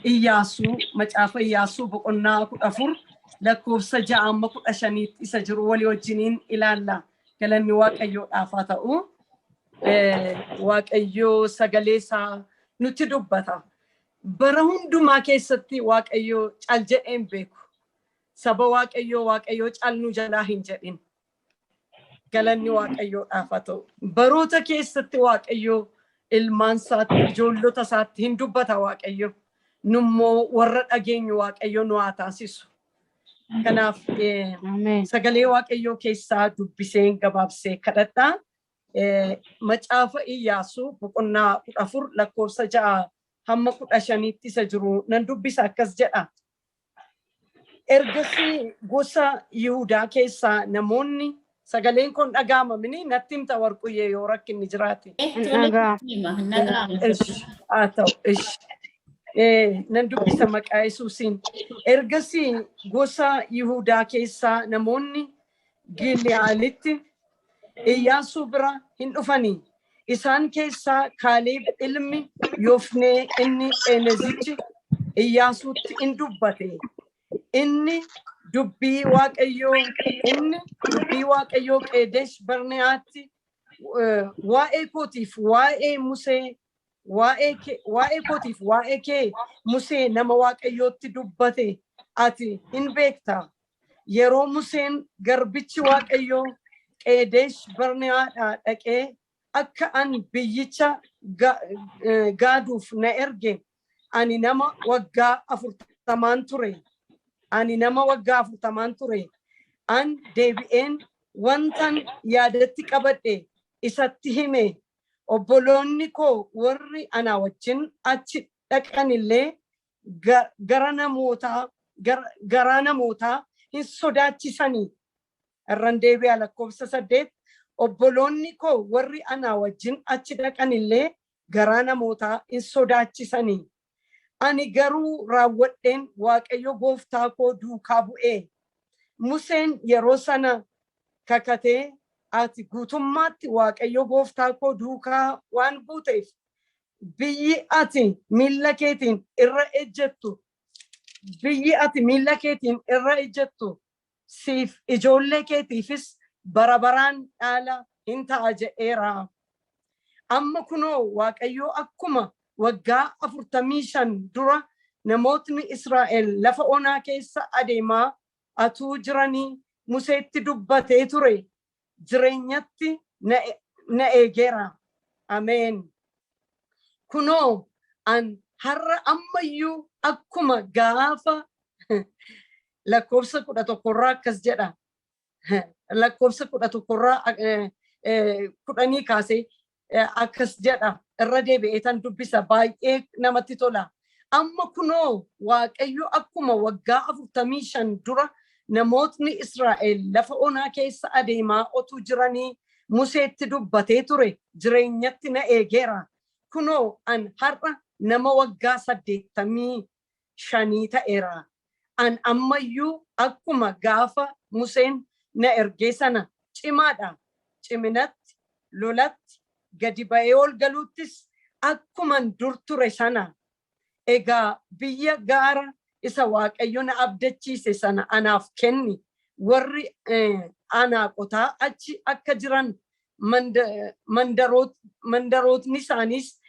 Iyyaasuu, macaafa Iyyaasuu boqonnaa 14 lakkoofsa 6 amma 15tti isa jiru walii wajjiniin ilaalla. Galanni Waaqayyoodhaaf haa ta'u. Waaqayyoo sagalee isaa nutti dubbata. Bara hundumaa keessatti Waaqayyoo cal jedhee hin beeku. Saba Waaqayyoo, Waaqayyoo cal nu jalaa hin jedhin. Galanni Waaqayyoodhaaf haa ta'u. Baroota keessatti Waaqayyoo ilmaan isaatti, ijoollota isaatti hin dubbata Waaqayyo. Nummoo warra dhageenyu Waaqayyo nu haa taasisu. Kanaaf sagalee Waaqayyoo keessaa dubbiseen gabaabsee kadhadhaa. Macaafa Iyyaasuu boqonnaa 14 lakkoofsa 6 hamma 15tti isa jiru nan dubbisa, akkas jedha. Ergasii gosa Yihudaa keessaa namoonni, sagaleen kun dhaga'ama mini? Natti himta Warquyyee yoo rakkinni jiraate. Haa ta'u, ishi. Nan dubbisa maqaa Yesuusiin. Ergasii gosa Yihudaa keessaa namoonni Giliyaalitti Iyyaasuu bira hin dhufanii. Isaan keessaa Kaaleeb ilmi Yofnee inni Qenezichi Iyyaasuutti in dubbate. Inni dubbii Waaqayyoo Qeedesh Barneyaatti waa'ee kootiif waa'ee Musee waa'ee kootiif waa'ee kee Musee nama Waaqayyootti dubbate ati hin beekta. Yeroo Museen garbichi Waaqayyoo Qeedesh Barneyaadhaa dhaqee akka an biyyicha gaaduuf na erge, ani nama waggaa 40n ture. Ani nama waggaa 40n ture. An deebi'een wantan yaadatti qabadhe isatti hime. Obboloonni koo warri ana wajjin achi dhaqan illee garaa namootaa hin sodaachisanii. Irran deebi'a, lakkoofsa 8. Obboloonni koo warri ana wajjin achi dhaqan illee garaa namootaa hin sodaachisanii. Ani garuu raawwadheen Waaqayyo gooftaa koo duukaa bu'ee. Museen yeroo sana kakatee, "Ati guutummaatti Waaqayyo gooftaa koo duukaa waan buuteef, biyyi ati miilla keetiin irra ejjettu, biyyi ati miilla keetiin irra ejjettu siif ijoollee keetiifis bara baraan dhaala hin ta'a" jedheera. Amma kunoo Waaqayyo akkuma waggaa 45 dura namootni Israa'el lafa onaa keessa adeemaa atuu jiranii Museetti dubbatee ture jireenyatti na eegeera. Ameen. Kunoo an har'a ammayyuu akkuma gaafa, lakkoofsa 11rraa akkas jedha. Lakkoofsa 11rraa, 10 kaasee akkas jedha. Irra deebi'ee tan dubbisa, baay'ee namatti tola. Amma kunoo Waaqayyo akkuma waggaa 45 dura namootni Israa'el lafa onaa keessa adeemaa otuu jiranii Museetti dubbatee ture jireenyatti na eegeera. Kunoo an har'a nama waggaa 85 ta'eera. An ammayyuu akkuma gaafa Museen na ergee sana cimaadha. Ciminatti, lolatti, gadi ba'ee ol galuuttis akkuman dur ture sana. Egaa biyya gaara isa Waaqayyo na abdachiise sana anaaf kenni. Warri Anaaqotaa achi akka jiran, mandarootni isaaniis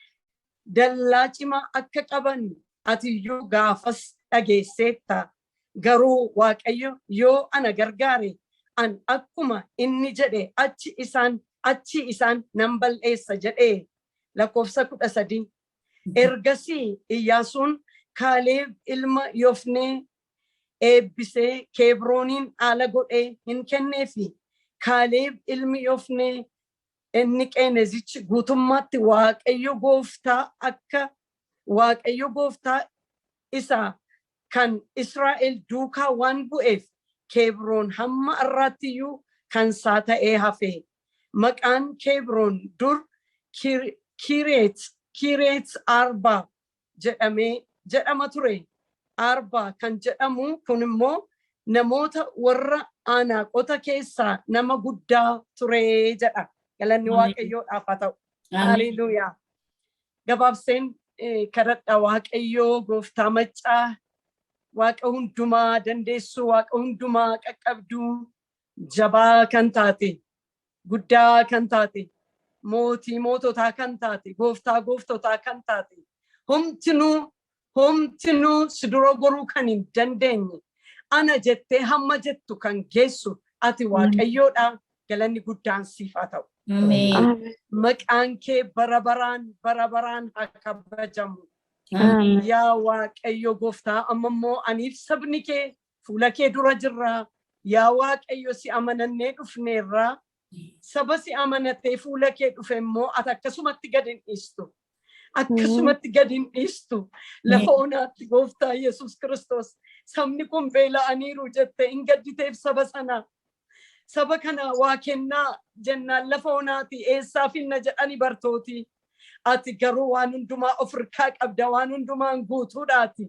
dallaa cimaa akka qaban atiyyuu gaafas dhageesseetta. Garuu Waaqayyo yoo ana gargaare, an akkuma inni jedhe achi isaan nan balleessa jedhee. Lakkoofsa 13. Ergasii Iyyaasuun Kaaleeb ilma Yofnee eebbisee Keebrooniin dhaala godhee hin kenneefi. Kaaleeb ilmi Yofnee inni Qeenezichi guutummaatti Waaqayyo gooftaa akka Waaqayyo gooftaa isa kan Israa'el duukaa waan bu'eef, Keebroon hamma har'aattiyyuu kan isaa ta'ee hafe. Maqaan Keebroon dur Kireet Arbaa jedhamee jedhama ture. Arbaa kan jedhamu kun immoo namoota warra Anaaqota keessaa nama guddaa ture jedha. Galanni Waaqayyoodhaaf haa ta'u. Haleluuyaa. Gabaabseen kadhadha. Waaqayyoo gooftaa maccaa, Waaqa hundumaa dandeessu, Waaqa hundumaa qaqqabduu, jabaa kan taate, guddaa kan taate, mootii moototaa kan taate, gooftaa gooftotaa kan taate, homtinuu si dura goruu kan hin dandeenye, ana jettee hamma jettu kan geessu ati Waaqayyoodha. Galanni guddaan siif haa ta'u. Maqaan kee bara baraan bara baraan haa kabajamu. Yaa Waaqayyo gooftaa, amma immoo aniif sabni kee fuula kee dura jirra. Yaa Waaqayyo, si amanannee dhufneerra. Saba si amanatee fuula kee dhufe immoo ati akkasumatti gad hin dhiistu. Akkasumatti gad hin dhiistu. Lafa onaatti, gooftaa Yesuus Kiristoos, sabni kun beela'aniiru jettee hin gadditeef saba sana. Saba kana waa kennaa jennaan, lafa onaati eessaa finna jedhani bartooti. Ati garuu waan hundumaa of hirkaa qabda, waan hundumaan guutuudhaati.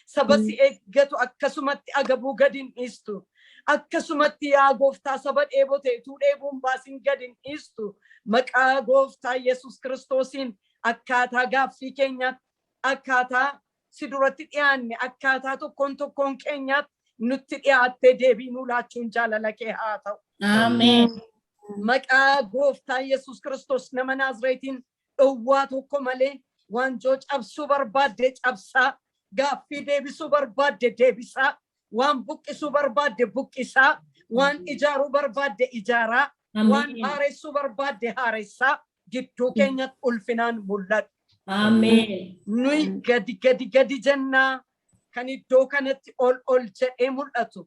Saba si eeggatu akkasumatti agabuu gad hin dhiistu. Akkasumatti, yaa gooftaa, saba dheebote utuu dheebuun baasin gad hin dhiistu. Maqaa gooftaa Yesuus Kiristoosiin akkaataa gaaffii keenyaatti, akkaataa si duratti dhiyaanne, akkaataa tokkoon tokkoon keenyaatti nutti dhiyaattee deebii nuu laachuun jaalala kee haa ta'u. Ameen. Maqaa gooftaa Yesuus Kiristoos nama Naazreetiin dhowwaa tokko malee waanjoo cabsuu barbaadde cabsaa, gaaffii deebisuu barbaadde deebisaa, waan buqqisuu barbaadde buqqisaa, waan ijaaruu barbaadde ijaaraa, waan haaressuu barbaadde haaressaa, gidduu keenyatti ulfinaan mul'adhu. Ameen. Nuyi gadi gadi gadi jennaa, kan iddoo kanatti ol ol jedhee mul'atu.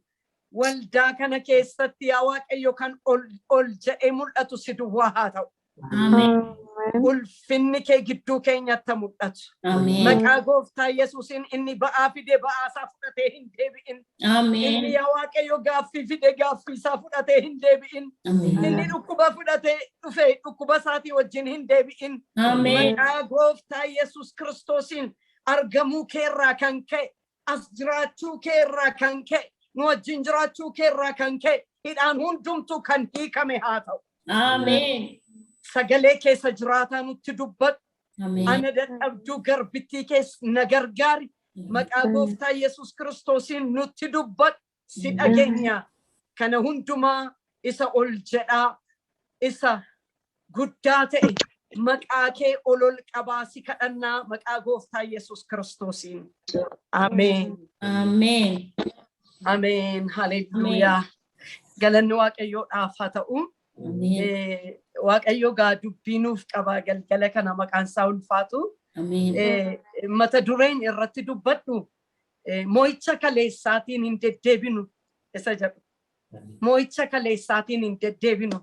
Waldaa kana keessatti, yaa Waaqayyo, kan ol ol jedhee mul'atu si duwwaa haa ta'u. Ameen. Ulfinni kee gidduu keenyatti mul'atu. Ameen. Maqaa gooftaa Yesuusiin inni ba'aa fide ba'aa isaa fudhatee hin deebi'in. Inni, Ameen. yaa Waaqayyo, gaaffii fide gaaffii isaa fudhatee hin deebi'in. Ameen. Inni dhukkuba fudhatee dhufe dhukkuba isaatii wajjin hin deebi'in. Ameen. Maqaa gooftaa Yesuus Kiristoosiin argamuu keerraa kan ka'e, as jiraachuu keerraa kan ka'e, nu wajjin jiraachuu keerraa kan ka'e, hidhaan hundumtuu kan hiikame haa ta'u. Ameen. Sagalee keessa jiraataa nutti dubbadhu. Ameen. Ana dadhabduu garbittii keessa na gargaari. Maqaa gooftaa Yesuus Kiristoosiin nutti dubbadhu. Si dhageenya. Kana hundumaa isa ol jedhaa, isa guddaa ta'e maqaa kee ol ol qabaa si kadhannaa maqaa gooftaa Yesuus Kiristoosiin. Ameen. Ameen. Ameen. Haleluuyaa. Galanni Waaqayyoodhaaf haa ta'u. Ameen. Waaqayyo gaa dubbii nuuf qaba galgala kana, maqaan isaa ulfaatu. Ameen. Mata dureen irratti dubbadhu "Mo'icha kaleessaatiin hin deddeebinu" isa jedhu. Mo'icha kaleessaatiin hin deddeebinu.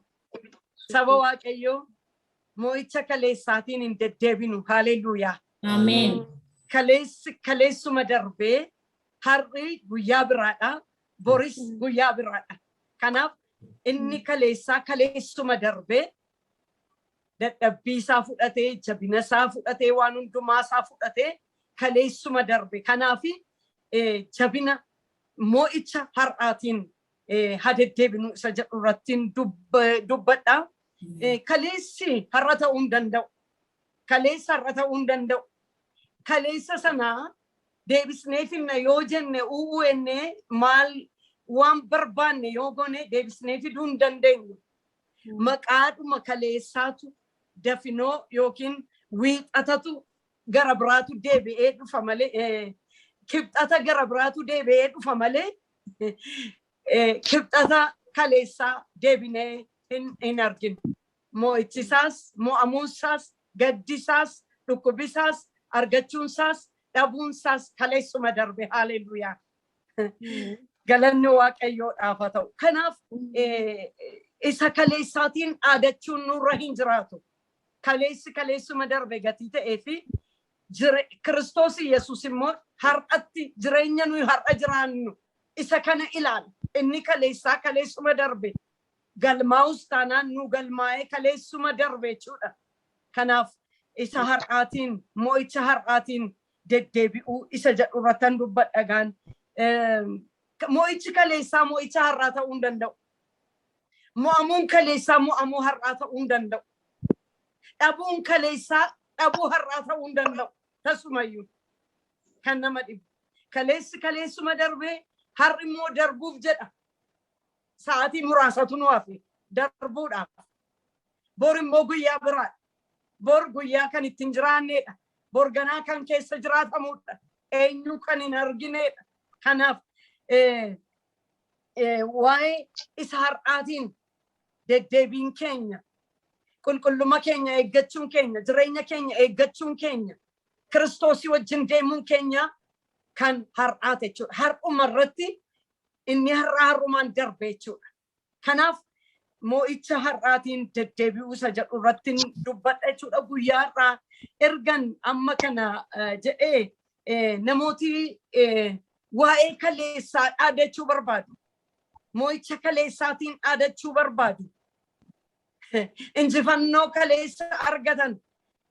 Saba Waaqayyoo, mo'icha kaleessaatiin hin deddeebinu. Haleluuyaa. Ameen. Kaleessi kaleessuma darbee, har'i guyyaa biraadha. Boris guyyaa biraadha. Kanaaf inni kaleessaa kaleessuma darbee, dadhabbii isaa fudhatee, jabina isaa fudhatee, waan hundumaa isaa fudhatee kaleessuma darbe. Kanaaf jabina mo'icha har'aatiin haa deddeebinu isa jedhu irrattiin dubbadha. Kaleessi har'a ta'uu hin danda'u. Kaleessa har'a ta'uu hin danda'u. Kaleessa sana deebisnee finna yoo jenne, u'uu ennee maal waan barbaanne yoo goone, deebisnee fiduu hin dandeenyu. Maqaadhuma kaleessaatu dafinoo yookiin wiixatatu gara biraatu deebi'ee dhufa malee, kibxata gara biraatu deebi'ee dhufa malee, kibxata kaleessaa deebinee hin arginu. Mo'ichisaas, mo'amuunsaas, gaddisaas, dhukkubisaas, argachuunsaas, dhabuunsaas kaleessuma darbe. Haleluuyaa. Galanni Waaqayyoodhaaf haa ta'u. Kanaaf isa kaleessaatiin dhaadachuun nurra hin jiraatu. Kaleessi kaleessuma darbe gatii ta'ee fi Kiristoos Yesuus immoo har'atti jireenya nuyi har'a jiraannu isa kana ilaala. Inni kaleessaa kaleessuma darbe. Galmaa'us taanaan nu galmaa'ee kaleessuma darbe jechuudha. Kanaaf isa har'aatiin, mo'icha har'aatiin deddeebi'uu isa jedhu irrattan dubbadha gaan. Mo'ichi kaleessaa mo'icha har'aa ta'uu hin danda'u. Mo'amuun kaleessaa mo'amuu har'aa ta'uu hin danda'u. Dhabuun kaleessaa dhabuu har'aa ta'uu hin danda'u. Tasumayyuu kan nama dhibu. Kaleessi kaleessuma darbee, har'i immoo darbuuf jedha. Sa'aatii muraasatu nu hafe darbuudhaaf. Bor immoo guyyaa biraadha. Bor guyyaa kan ittiin jiraanneedha. Bor ganaa kan keessa jiraatamudha. Eenyu kan hin argineedha. Kanaaf waa'ee isa har'aatiin deddeebiin keenya, qulqullummaa keenya eeggachuun keenya, jireenya keenya eeggachuun keenya, Kiristoosii wajjin deemuun keenya kan har'aati jechuudha. Har'uma irratti inni har'aa har'umaan darbe jechuudha. Kanaaf mo'icha har'aatiin deddeebi'uu isa jedhu irratti dubbadha jechuudha. Guyyaa har'aa ergan amma kana jedhee, namooti waa'ee kaleessaa dhaadachuu barbaadu. Mo'icha kaleessaatiin dhaadachuu barbaadu. Injifannoo kaleessa argatan,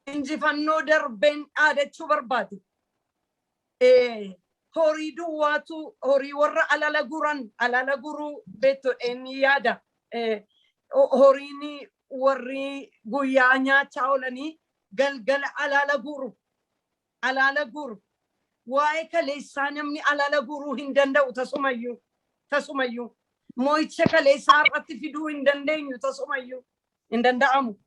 injifannoo darbeen dhaadachuu barbaadu. Horii duwwaatu, horii warra alala guran, alala guruu beektu ni yaada. Horiin warri guyyaa nyaachaa oolanii galgala alala guru. Alala guru. Waa'ee kaleessaa namni alala guruu hin danda'u tasumayyuu. Tasumayyuu. Mo'icha kaleessaa har'atti fiduu hin dandeenyu tasumayyuu. Hin danda'amu.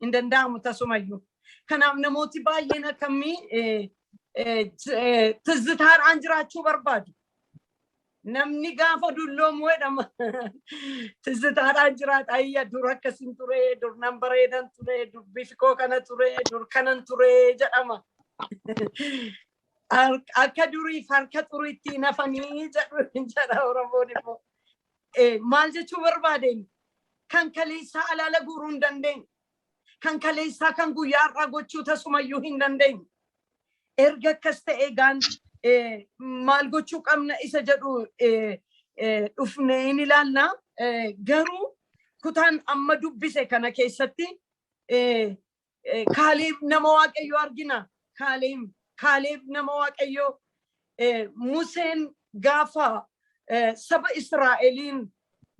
Hin danda'amu tasumayyuu. Kanaaf namooti baay'een akkamii tizitaadhaan jiraachuu barbaadu. Namni gaafa dulloomu jedhama. Tizitaadhaan jiraata. Ayya, dur akkasin ture, dur nan bareedan ture, dur bifi koo kana ture, dur kanan ture jedhama. Akka duriif harka xuriitti nafanii jedhu jedha Oromoon immoo. Maal jechuu barbaadeen? Kan kaleessaa alaala guuruu hin dandeenye. Kan kaleessaa kan guyyaa har'aa gochuu tasumayyuu hin dandeenye. Erga akkas ta'e gaan maal gochuu qabna isa jedhu dhufnee hin ilaalla. Garuu kutaan amma dubbise kana keessatti Kaaleeb nama Waaqayyoo argina. Kaaleeb nama Waaqayyoo, Museen gaafa saba Israa'eliin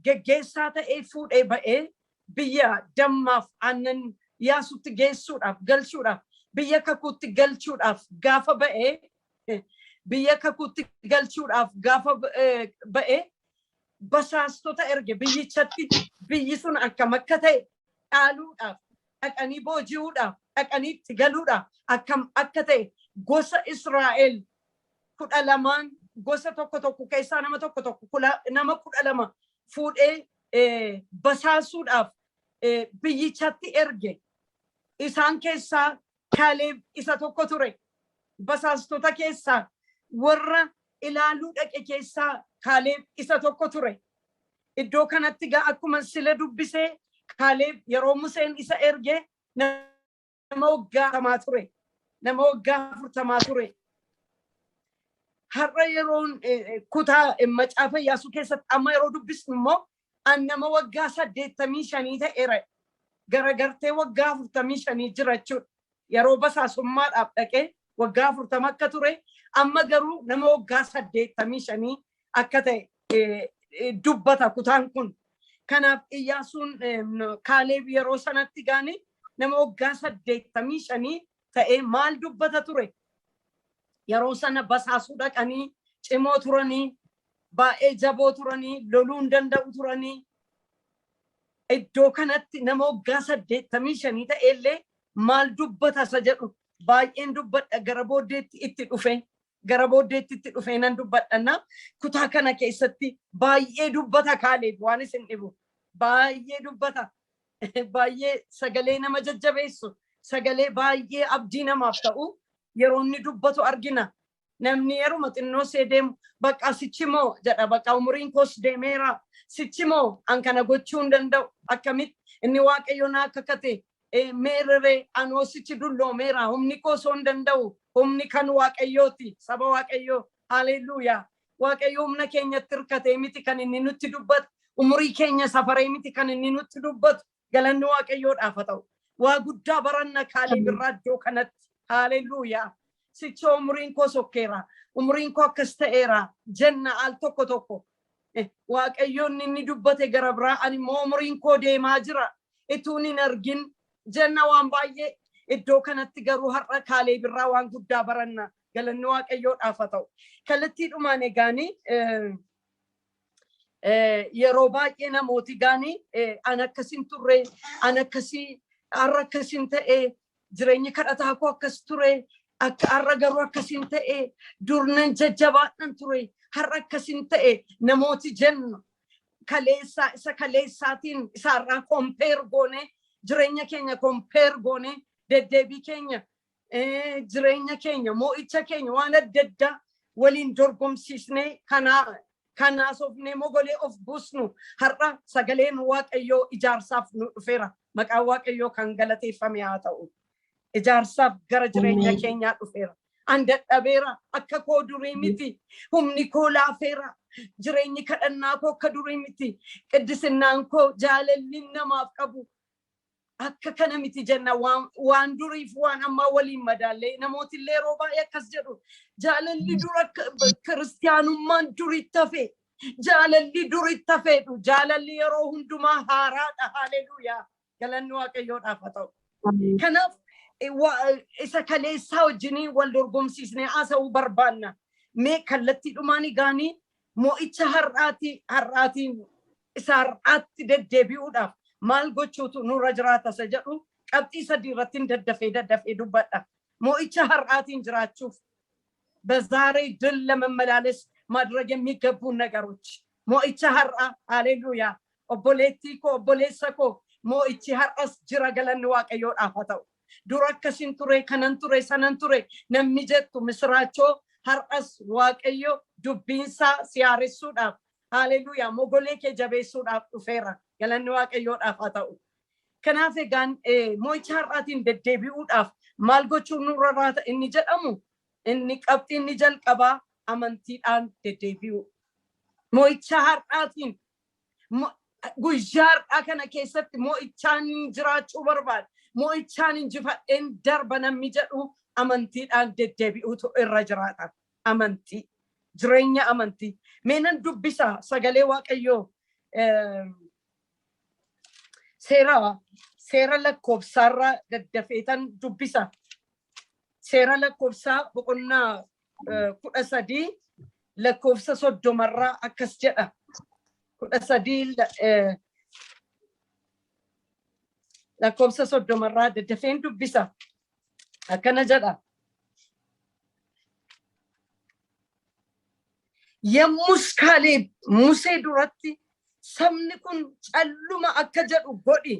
geggeessaa ta'ee fuudhee ba'ee biyya dammaaf aannan yaasutti geessuudhaaf, galchuudhaaf, biyya kakuutti galchuudhaaf gaafa ba'ee, biyya kakuutti galchuudhaaf gaafa ba'ee, basaastota erge biyyichatti. Biyyi sun akkam akka ta'e dhaaluudhaaf, dhaqanii booji'uudhaaf, dhaqanii itti galuudhaaf, akkam akka ta'e gosa Israa'el 12n, gosa tokko tokko keessaa nama tokko tokko, nama 12 fuudhee basaasuudhaaf biyyichatti erge. Isaan keessaa Kaaleeb isa tokko ture. Basaastota keessaa, warra ilaaluu dhaqe keessaa Kaaleeb isa tokko ture. Iddoo kanatti gaa akkuma sila dubbisee, Kaaleeb yeroo Museen isa erge nama waggaa 40 ture. Nama waggaa 40 ture. Har'a yeroon kutaa macaafa Iyyaasuu keessatti amma yeroo dubbisnu immoo an nama waggaa 85 ta'eera. Garagartee waggaa 45 jira jechuudha. Yeroo basaasummaadhaaf dhaqee waggaa 40 akka ture, amma garuu nama waggaa 85 akka ta'e dubbata kutaan kun. Kanaaf Iyyaasuun, Kaaleeb yeroo sanatti gaani nama waggaa 85 ta'ee maal dubbata ture? Yeroo sana basaasuu dhaqanii cimoo turanii, baay'ee jaboo turanii, loluu hin danda'u turanii. Iddoo kanatti nama waggaa 85 ta'ellee maal dubbata isa jedhu baay'een dubbadha, gara booddeetti itti dhufe. Gara booddeetti itti dhufee nan dubbadhanna. Kutaa kana keessatti baay'ee dubbata Kaaleeb, waan isin dhibu. Baay'ee dubbata. Baay'ee sagalee nama jajjabeessu, sagalee baay'ee abdii namaaf ta'u yeroo inni dubbatu argina. Namni yeruma xinnoo see deemu bakka sichimoo jedha, bakka umuriin koos deemeera, sichimoo an kana gochuu hin danda'u, akkamitti inni Waaqayyo naa kakate meerere, anoo sichi dulloomeera, humni koo osoo hin danda'u. Humni kan Waaqayyooti. Saba Waaqayyoo, haleluuyaa! Waaqayyo humna keenyatti hirkatee miti kan inni nutti dubbatu, umurii keenya safaree miti kan inni nutti dubbatu. Galanni Waaqayyoodhaaf haa ta'u. Waa guddaa baranna Kaaleeb irraa iddoo kanatti. Haleluuyaa! Sichoo umuriin koo sokkeera, umuriin koo akkas ta'eera jenna al tokko tokko. Waaqayyoon inni dubbate gara biraa, ani immoo umuriin koo deemaa jira ituun hin argin jenna waan baay'ee. Iddoo kanatti garuu har'a Kaaleeb irraa waan guddaa baranna. Galanni Waaqayyoodhaaf haa ta'u. Kallattiidhumaan egaanii yeroo baay'ee namooti gaanii an akkasin turre, an akkasii, har'a akkasin ta'e, jireenyi kadhataa koo akkas ture, akka har'a garuu akkasin ta'e, dur nan jajjabaadhan ture, har'a akkasin ta'e namooti jennu kaleessaa isa kaleessaatiin isaarraa compare goone, jireenya keenya compare goone, deddeebii keenya, jireenya keenya, mo'icha keenya waan adda addaa waliin dorgomsiisnee kanaa kanaasofnee mogolee of buusnu. Har'a sagaleen Waaqayyoo ijaarsaaf nu dhufeera. Maqaan Waaqayyoo kan galateeffame haa ta'u. Ijaarsaaf gara jireenya keenyaa dhufeera. An dadhabeera, akka koo durii miti. Humni koo laafeera. Jireenyi kadhannaa koo akka durii miti. Qiddisinnaan koo, jaalalli namaaf qabu akka kana miti jenna. Waan duriif waan ammaa waliin madaallee namooti illee yeroo baay'ee akkas jedhu. Jaalalli dura, kiristiyaanummaan duritti hafe, jaalalli duritti hafeedhu. Jaalalli yeroo hundumaa haaraadha. Haleluuyaa, galanni Waaqayyoodhaaf haa ta'u. Kanaaf isa kaleessaa wajjinii wal dorgomsiisnee haasa'uu barbaanna. Mee kallattiidhumaan gaanii mo'icha har'aatiin isa har'aatti deddeebi'uudhaaf maal gochuutu nurra jiraata isa jedhu qabxii sadii irratti daddafee daddafee dubbadha. Mo'icha har'aatiin jiraachuuf, በዛሬ ድል ለመመላለስ ማድረግ የሚገቡን ነገሮች። Mo'icha har'aa, haleluuyaa! Obboleettii koo, obboleessa koo, mo'ichi har'as jira, galanni Waaqayyoodhaaf haa ta'u. Dura akkasin ture, kanan ture, sanan ture namni jettu, misiraachoo har'as Waaqayyo dubbiinsaa si haaressuudhaaf, haleluuyaa, mogolee kee jabeessuudhaaf dhufeera, galanni Waaqayyoodhaaf haa ta'u. Kanaaf egaan mo'icha har'aatiin deddeebi'uudhaaf maal gochuun nurra jiraata inni jedhamu, inni qabxii inni jalqabaa amantiidhaan deddeebi'u. Mo'icha har'aatiin, guyyaa har'aa kana keessatti mo'ichaan jiraachuu barbaada. Mo'ichaan injifadheen darba namni jedhu amantiidhaan deddeebi'uutu irra jiraata. Amantii. Jireenya amantii. Mee nan dubbisa sagalee Waaqayyoo, seera lakkoofsaarraa daddafeetan dubbisa. Seera lakkoofsaa boqonnaa 13 lakkoofsa 30rraa akkas jedha. 13 lakkoofsa 30rraa daddafeen dubbisa. Akkana jedha. Yommus Kaaleeb Musee duratti, "Sabni kun calluma akka jedhu godhi.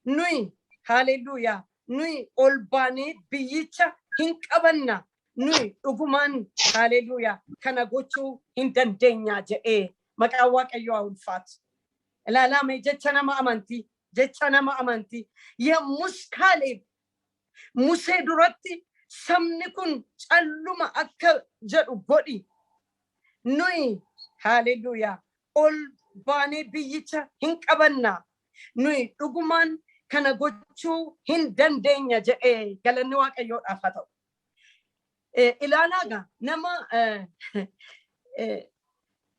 Nuyi, haleluuyaa, nuyi ol baanee biyyicha hin qabanna. Nuyi dhugumaan, haleluuyaa, kana gochuu hin dandeenya" jedhee. Maqaan Waaqayyoo haa ulfaatu. Ilaalaa mee jecha nama amantii, jecha nama amantii. Yommus Kaaleeb Musee duratti, "Sabni kun calluma akka jedhu godhi. Nuyi, haleluuyaa, ol baanee biyyicha hin qabanna. Nuyi dhugumaan kana gochuu hin dandeenya" jedhee. Galanni Waaqayyoodhaaf haa ta'u. Ilaalaa gaa, nama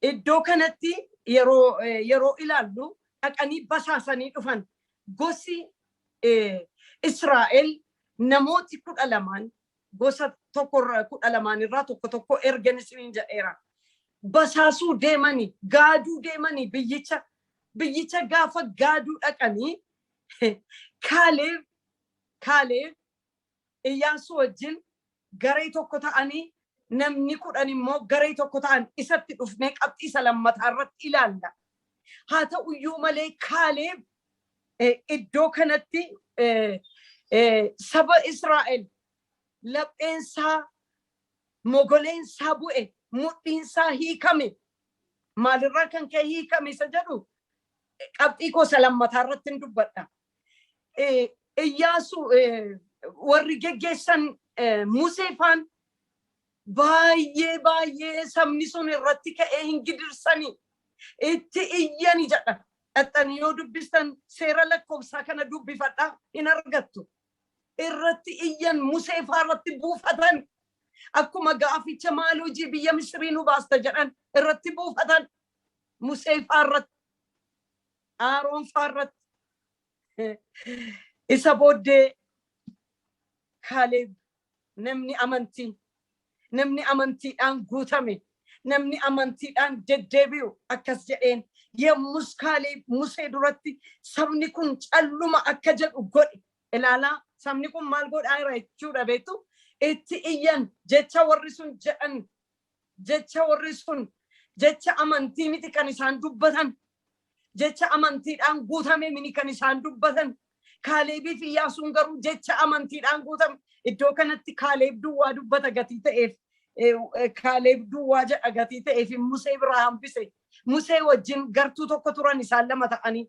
iddoo kanatti yeroo ilaallu dhaqanii basaasanii dhufan. Gosi Israa'el namooti 12n gosa tokkorraa 12n irraa tokko tokko ergan isiniin jedheera. Basaasuu deemanii, gaaduu deemanii, biyyicha gaafa gaaduu dhaqanii Kaaleeb Iyyaasuu wajjin garee tokko ta'anii, namni 10 immoo garee tokko ta'an. Isatti dhufnee qabxii isa lammataa irratti ilaalla. Haa ta'uyyuu malee Kaaleeb iddoo kanatti saba Israa'el lapheensaa, mogoleensaa bu'e, mudhiinsaa hiikame. Maalirraa kan ka'e hiikame isa jedhu qabxii koo isa lammataa irratti hin dubbadha. Iyyaasuu warri geggeessan Musee faan baay'ee baay'ee sabni sun irratti ka'ee hin gidirsanii, itti iyyani jedha. Dhaxxanii yoo dubbistan, seera lakkoofsaa kana dubbifadhaa, hin argattu. Irratti iyyan, Musee faa irratti buufatan. Akkuma gaaficha "Maal hojii biyya Misrii nu baasta?" jedhan irratti buufatan. Musee faa irratti. Aaroon faa irratti. Isa booddee Kaaleeb namni amantii, namni amantiidhaan guutame, namni amantiidhaan deddeebi'u akkas jedheen. Yommus Kaaleeb Musee duratti, "Sabni kun calluma akka jedhu godhi." Ilaalaa, sabni kun maal godhaa jira jechuudha beektu? Itti iyyan. Jecha warri sun jedhan, jecha warri sun, jecha amantii miti kan isaan dubbatan, jecha amantiidhaan guutame miti kan isaan dubbatan. Kaaleebii fi Iyyaasuun garuu jecha amantiidhaan guutame. Iddoo kanatti Kaaleeb duwwaa dubbata gatii ta'eef, Kaaleeb duwwaa jedha gatii ta'eef Musee biraa hambise. Musee wajjin gartuu tokko turan isaan lama ta'anii.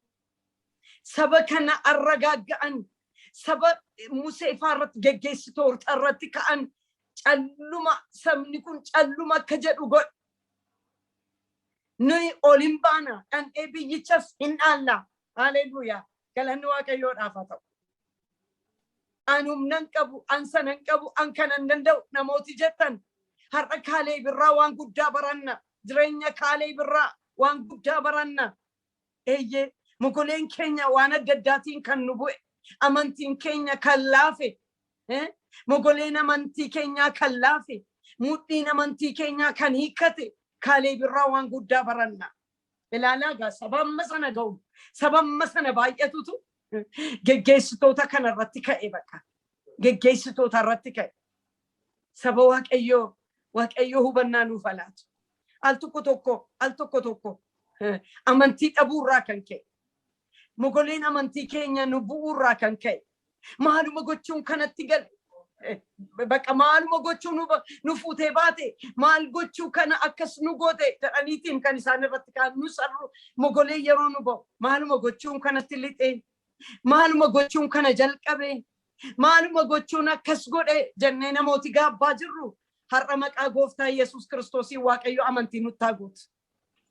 Saba kana arragaagga'an, saba Musee faa irratti, geggeessitoota irratti ka'an. "Calluma, sabni kun calluma akka jedhu godhe. Nuyi ol hin baana, dhandhee biyyichas hin dhaalla." Haleluuyaa! Galanni Waaqayyoodhaaf haa ta'u. "An humnan qabu, an sanan qabu, an kanan danda'u" namooti jettan, har'a Kaaleeb irraa waan guddaa baranna. Jireenya Kaaleeb irraa waan guddaa baranna. Eeyyee, mogoleen keenya waan adda addaatiin kan nu bu'e, amantiin keenya kan laafe, mogoleen amantii keenyaa kan laafe, mudhiin amantii keenyaa kan hiikkate, Kaaleeb irraa waan guddaa baranna. Ilaalaa gaa, saba amma sana ga'u, saba amma sana baay'atutu geggeessitoota kana irratti ka'e bakka. Geggeessitoota irratti ka'e. Saba Waaqayyoo, Waaqayyoo hubannaa nuuf laatu. Al tokko tokko, al tokko tokko amantii dhabuurraa kan ka'e, mogoleen amantii keenya nu bu'uurraa kan ka'e, maaluma gochuun kanatti gale. Bakka maaluma gochuu nu fuutee baate, maal gochuu kana akkas nu goote jedhaniitiin kan isaan irratti ka'an. Nu sarru mogolee yeroo nu ba'u, maaluma gochuun kanatti lixee, maaluma gochuun kana jalqabe, maaluma gochuun akkas godhe jennee namooti gaabbaa jirru, har'a maqaa Gooftaa Yesuus Kiristoosiin Waaqayyo amantii nutti haa guutu.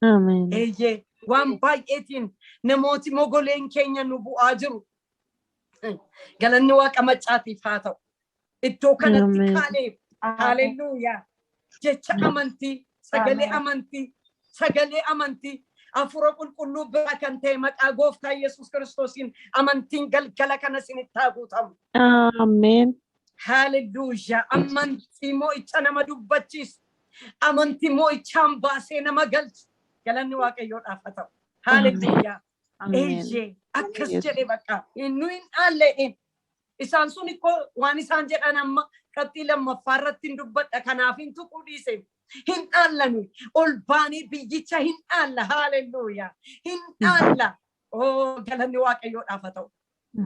Ameen. Eeyyee, waan baay'eetiin namooti mogoleen keenya nu bu'aa jiru. Galanni Waaqa maccaatiif haa ta'u. Iddoo kanatti Ameen. Kaaleeb, haalelluuyaa, jecha amantii, sagalee amantii, sagalee amantii, Hafuura Qulqulluu biraa kan ta'e, maqaa Gooftaa Yesuus Kiristoosiin amantiin galgala kana isinitti haa guutamu. Ameen. Haalelluuyaa, amantii mo'icha nama dubbachiisu, amantii mo'ichaan baasee nama galchu. Galanni Waaqayyoodhaaf haa ta'u. Haalelluuyaa. Ameen. Eeyyee, akkas Yesuus. jedhe bakka nu hin dhaalleedhe. Isaan sun ikkoo waan isaan jedhan amma qabxii lammaffaa irratti hin dubbadha, kanaaf hin tuquu dhiise. Hin dhaallanu, ol baanii biyyicha hin dhaalla. Haalelluuyaa, hin dhaalla. Oo, galanni Waaqayyoodhaaf haa ta'u.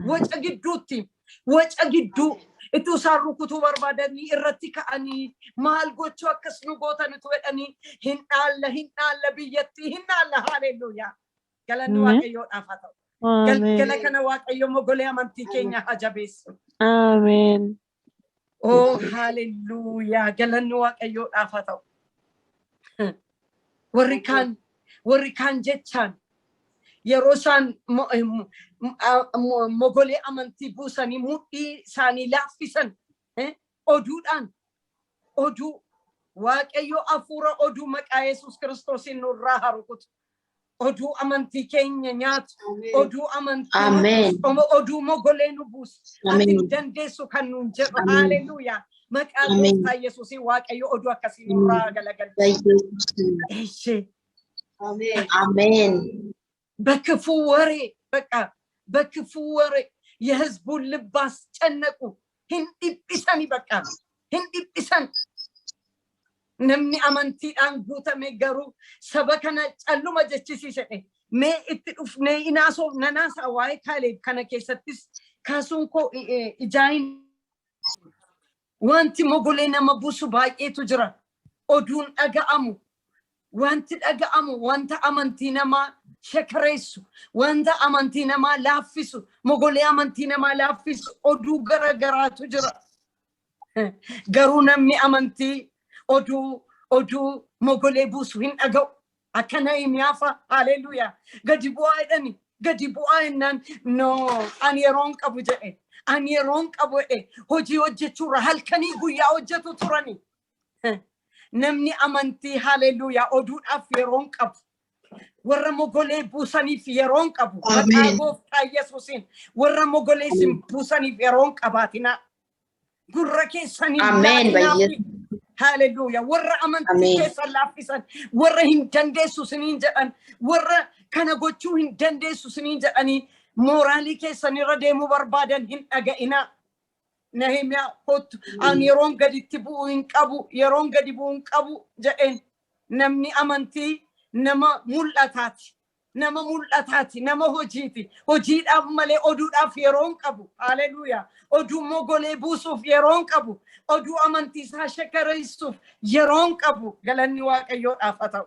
Waca gidduutti, waca gidduu ituu isaan rukutuu barbaadanii irratti ka'anii, maal gochuu akkas nu gootan utuu jedhanii, hin dhaalla, hin dhaalla, biyyattii hin dhaalla. Haalelluuyaa, galanni Ameen. Waaqayyoodhaaf haa ta'u. Galgala Ameen. kana Waaqayyo mogolee amantii keenya haa jabeessu. Ameen. Oh, haalelluuyaa, galanni Waaqayyoodhaaf haa ta'u. Warri kaan jechaan yeroo isaan mogolee amantii buusanii mudhii isaanii laaffisan, oduudhaan, oduu. Waaqayyo hafuura oduu maqaa Yesuus Kiristoosiin nurraa haa rukutu. Oduu amantii keenya nyaatu, oduu amantii Ameen. oduu mogolee nu buusu. Ati hin Ameen. dandeessu kan nuun jedhu. Ameen. Haalelluuyaa. Maqaa Ameen. Gooftaa Yesuusiin Waaqayyo oduu akkasii nurraa galagalchu. Ishee Ameen. በክፉ ወሬ፣ በቃ በክፉ ወሬ የህዝቡን ልብ አስጨነቁ። Hin dhiphisani, bakka hin dhiphisan. Namni amantiidhaan guutame garuu saba kana calluma jechisiise. Mee itti dhufnee inaasoof nanaasa waa'ee Kaaleeb kana keessattis kaasuun koo ijaayin. Wanti mogolee nama buusu baay'eetu jira. Oduun dhaga'amu, wanti dhaga'amu, wanta amantii namaa shakareessu, wanta amantii namaa laaffisu, mogolee amantii namaa laaffisu, oduu gara garaatu jira. Garuu namni amantii oduu mogolee buusu hin dhaga'u. Akka Nahimiyaafa, haleluuyaa, gadi bu'aa jedhani, gadi bu'aa jennaan, "No, ani yeroon qabu" jedhe. "Ani yeroon qabu" jedhe. Hojii hojjechuurra halkanii guyyaa hojjetu turani. Namni amantii, haleluuyaa, oduudhaaf yeroon qabu. Warra mogolee buusaniif yeroon qabu. Maqaa Ameen. Gooftaa Yesuusiin warra mogolee isin buusaniif yeroon qabaatinaa. Gurra keessan hin Ameen. laatinaafi. Haaleluyyaa. Warra amantii Ameen. keessan laaffisan, warra hin dandeessu siniin jedhan, warra kana gochuu hin dandeessu siniin jedhanii mooraalii keessan irra deemuu barbaadan hin dhaga'inaa. Nahimiyaa, "Kottu, ani yeroon gaditti bu'uu hin qabu, yeroon gadi bu'uu hin qabu," jedheen. Namni amantii nama mul'ataati. Nama mul'ataati, nama hojiiti. Hojiidhaaf malee oduudhaaf yeroo hin qabu. Haleluuyaa. Oduu immoo golee buusuuf yeroo hin qabu. Oduu amantii isaa shakareessuuf yeroo hin qabu. Galanni Waaqayyoodhaaf haa ta'u.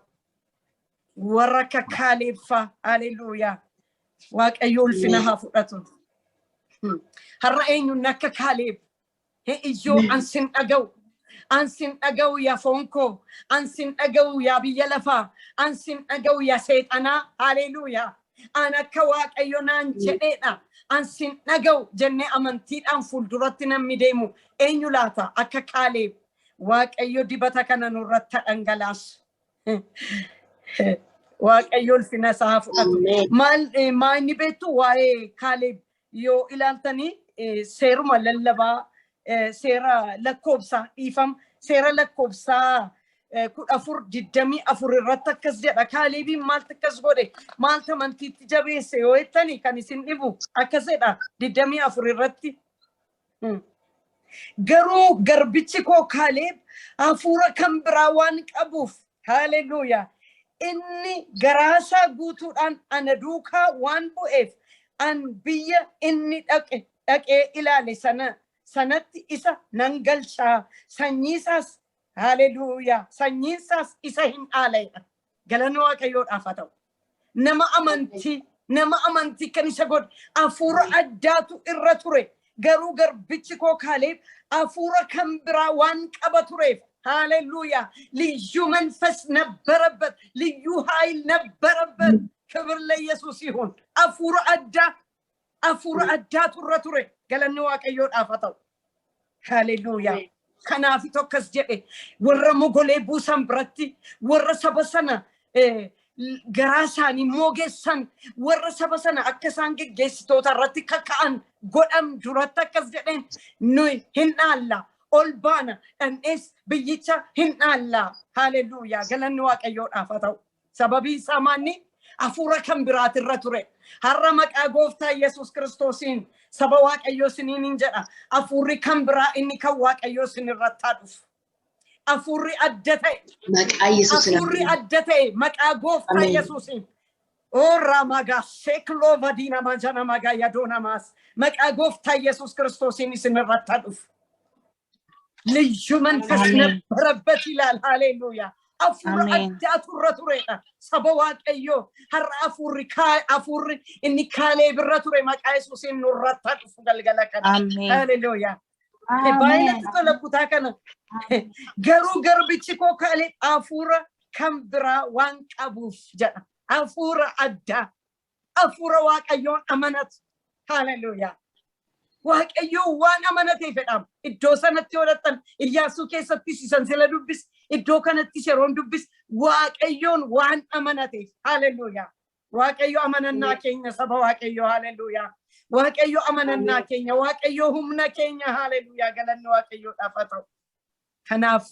Warra akka Kaaleeffaa, haleluuyaa. Waaqayyo ulfina haa fudhatu. Har'a eenyuun akka Kaaleeb? Iyyoo, "Ansin dhaga'u. Ansin dhaga'u yaa foon koo. Ansin dhaga'u yaa biyya lafaa. Ansin dhaga'u yaa seexanaa." Haleluuyaa. "An akka Waaqayyo naan jedheedha. Ansin dhaga'u," jennee amantiidhaan fuulduratti namni deemu eenyu laata akka Kaaleeb? Waaqayyo dibata kana nurratti dhangalaasu. Waaqayyo ulfina isaa haa fudhatu. Maal maa inni beektu waa'ee Kaaleeb yoo ilaaltanii, seeruma lallabaa, seera lakkoobsaa, dhiifam, seera lakkoobsaa 14:24 irratti akkas jedha. Kaaleebiin maaltu akkas godhe, maaltu amantiitti jabeesse yoo jettani, kan isin dhibu akkas jedha 24 irratti. "Garuu garbichi koo Kaaleeb hafuura kan biraa waan qabuuf," haleluuyaa, "inni garaasaa guutuudhaan ana duukaa waan bu'eef, an biyya inni dhaqe dhaqee ilaale sana sanatti isa nan galchaa, sanyiisaas," haleluuyaa, "sanyiinsaas isa hin dhaaleedha." Galanni Waaqayyoodhaaf haa ta'u. Nama amantii, nama amantii kan isa godhe hafuura addaatu irra ture. "Garuu garbichi koo Kaaleeb hafuura kan biraa waan qaba tureef," ሃሌሉያ፣ ልዩ መንፈስ ነበረበት፣ ልዩ ኃይል ነበረበት። ክብር ለኢየሱስ ይሁን። Hafuura addaa, hafuura addaatu irra ture. Galanni Waaqayyoodhaaf haa ta'u. Haleluuyaa. Kanaaf tokkos jedhe, warra mogolee buusan biratti, warra saba sana garaa isaanii moogessan, warra saba sana akka isaan geggeessitoota irratti kaka'an godhan duratti akkas jedheen: "Nuyi hin dhaalla, ol baana, dhandhees biyyicha hin dhaalla." Haleluuyaa. Galanni Waaqayyoodhaaf haa ta'u. Sababiin isaa maanni? Hafuura kan biraatirra ture. Har'a maqaa Gooftaa Yesuus Kiristoosiin saba Waaqayyoo siniin hin jedha. Hafuurri kan biraa inni kan Waaqayyoo sin irratti haa dhufu. Hafuurri adda ta'e. Maqaa Yesuusin. Hafuurri adda ta'e maqaa Gooftaa Ameen. Yesuusiin. Oorraa magaa seekloo vadiina majana magaa yadoo namaas maqaa Gooftaa Yesuus Kiristoosiin isin irratti haa dhufu. ልዩ መንፈስ አሜን። ነበረበት ይላል። ሃሌሉያ። Hafuura Ameen. Addaatu irra turedha. Saba Waaqayyoo, har'a hafuurri inni Kaaleeb irra ture maqaa Yesuusiin nurratti haa dhufu galgala kana. Ameen. Haleluuyaa. Baay'ee natti tola kutaa kana. "Garuu garbichi koo Kaaleeb hafuura kan biraa waan qabuuf," jedha. Hafuura addaa. Hafuura Waaqayyoon amanatu. Haleluuyaa. Waaqayyoon waan amanatee fedhama. Iddoo sanatti yoo dhattan, Iyyaasuu keessattis isan sila dubbis, iddoo kanattis yeroon dubbis, Waaqayyoon waan amanateef. Haleluuyaa. Waaqayyo amanannaa keenya, saba Waaqayyoo. Haleluuyaa. Waaqayyo amanannaa keenya, Waaqayyo humna keenya. Haleluuyaa. Galanni Waaqayyoodhaaf haa ta'u. Kanaaf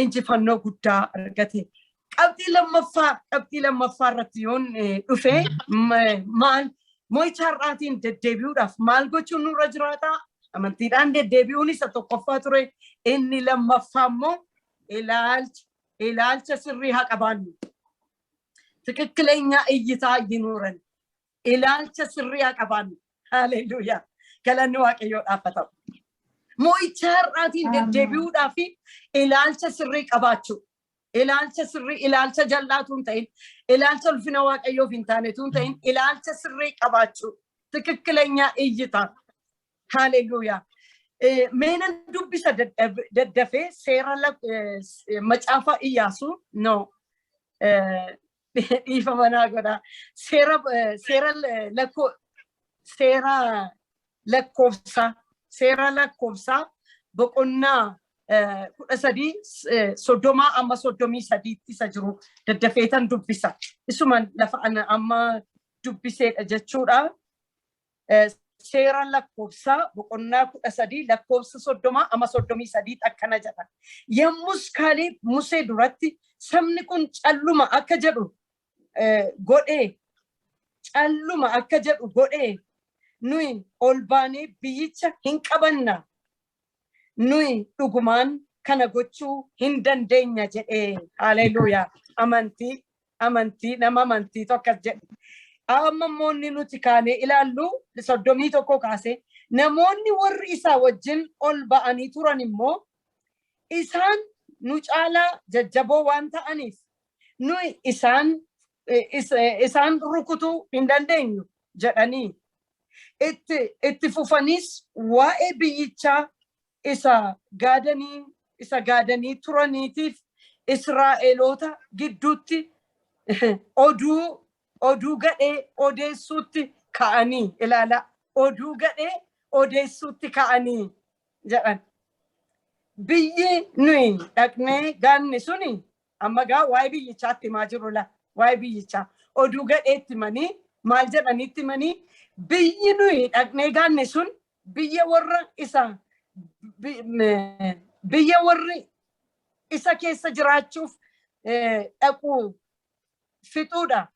injifannoo guddaa argate. Qabxii lammaffaa irratti yoon dhufe, maal mo'icha har'aatiin deddeebi'uudhaaf maal gochuun nurra jiraata? Amantiidhaan deddeebi'uun isa tokkoffaa ture. Inni lammaffaa immoo ilaalcha sirrii haa qabaannu. ትክክለኛ እይታ ይኑረን። Ilaalcha sirrii haa qabaannu. Haleluuyaa. Galanni Waaqayyoodhaaf haa ta'u. Mo'icha har'aatiin deddeebi'uudhaaf ilaalcha sirrii qabaachuu. Ilaalcha sirrii, ilaalcha jallaatu hin ta'in, ilaalcha ulfina Waaqayyoof hin taanetu hin ta'in, ilaalcha sirrii qabaachuu. ትክክለኛ እይታ. Haleluuyaa. Meenan dubbisa daddafee seera macaafa Iyyaasuu, no, dhiifama naa godha. Seera lakkoofsaa boqonnaa 13, 30 amma 33tti isa jiru daddafeetan dubbisa. Isuma lafa ana amma dubbiseedha jechuudha. Seera lakkoofsaa boqonnaa 13 lakkoofsa 30 amma 33 akkana jedha. Yommus Kaaleeb Musee duratti, "Sabni kun calluma akka jedhu godhee, calluma akka jedhu godhee, nuyi ol baanee biyyicha hin qabanna. Nuyi dhugumaan kana gochuu hin dandeenya" jedhee. Haleluuyaa! Amantii, amantii, nama amantiitu akkas jedhe. Amma immoo inni nuti kaanee ilaallu 31 kaasee, namoonni warri isaa wajjin ol ba'anii turan immoo, "Isaan nu caalaa jajjaboo waan ta'aniif nuyi isaan rukutuu hin dandeenyu" jedhanii. Itti fufaniis waa'ee biyyichaa isa gaadanii turaniitiif Israa'eloota gidduutti oduu gadhee odeessuutti ka'anii. Ilaala, oduu gadhee odeessuutti ka'anii jedhan. Biyyi nuyi dhaqnee gaanne suni, amma gaa waa'ee biyyichaatti himaa jiru la, waa'ee biyyichaa oduu gadheetti himanii, maal jedhaniitti himanii? Biyyi nuyi dhaqnee gaanne sun biyya warri isa keessa jiraachuuf dhaqu fixuudha.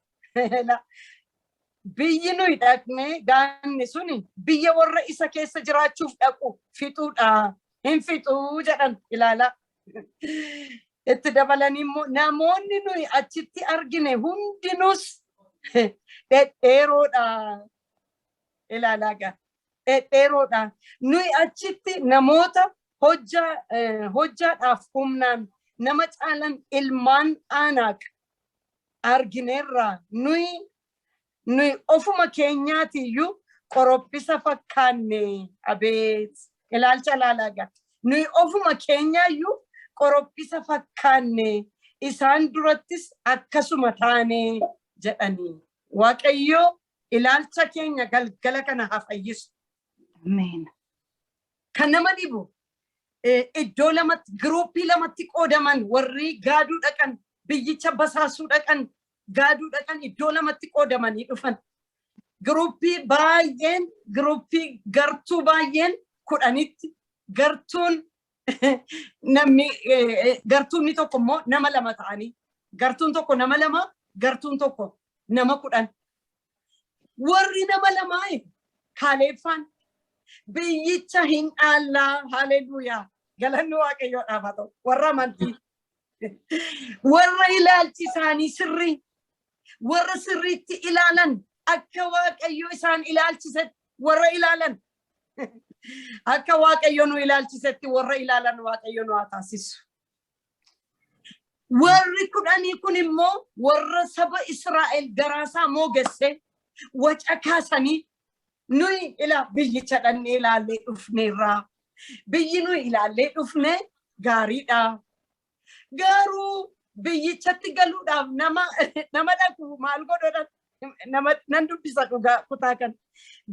Biyyi nuyi dhaqnee gaanne suni biyya warra isa keessa jiraachuuf dhaqu fixuudha. Hin fixuu jedhan, ilaalaa. Itti dabalanii immoo, namoonni nuyi achitti argine hundinuus dhedheeroodha. Ilaalaa gaa. Dhedheeroodha. Nuyi achitti namoota hojjaadhaaf humnaan nama caalan, ilmaan Aanaaq argineerra. Nuyi ofuma keenyaatiiyyuu qorophisa fakkaanne. Abeet, ilaalcha ilaalaa gaa. Nuyi ofuma keenyaayyuu qorophisa fakkaanne, isaan durattis akkasuma taane jedhanii. Waaqayyoo ilaalcha keenya galgala kana haa fayyisu. Ameen. Kan nama dhibu, iddoo lamatti, giruuppii lamatti qoodaman. Warri gaaduu dhaqan, biyyicha basaasuu dhaqan, gaaduu dhaqan, iddoo lamatti qoodamanii dhufan. Giruuppii baay'een, giruuppii gartuu baay'een 10tti, gartuun namni gartuunni tokko immoo nama lama ta'anii, gartuun tokko nama lama, gartuun tokko nama 10. Warri nama lamaa, Kaaleeffaan, biyyicha hin dhaallaa. Haleluuyaa, galanni Waaqayyoodhaaf haa ta'u. Warra amantii, warra ilaalchi isaanii sirrii, warra sirriitti ilaalan, akka Waaqayyo isaan ilaalchisetti warra ilaalan, akka Waaqayyo nu ilaalchisetti warra ilaalan Waaqayyo nu haa taasisu. Warri 10 kun immoo warra saba Israa'el garaasaa moogesse waca kaasanii, nuyi ila biyyicha dhannee ilaallee dhufneerraa. Biyyi nuyi ilaallee dhufne gaariidha. Garuu biyyichatti galuudhaaf nama dhaqu maal godhodhan? Nama nan dubbisa dhugaa kutaa kan.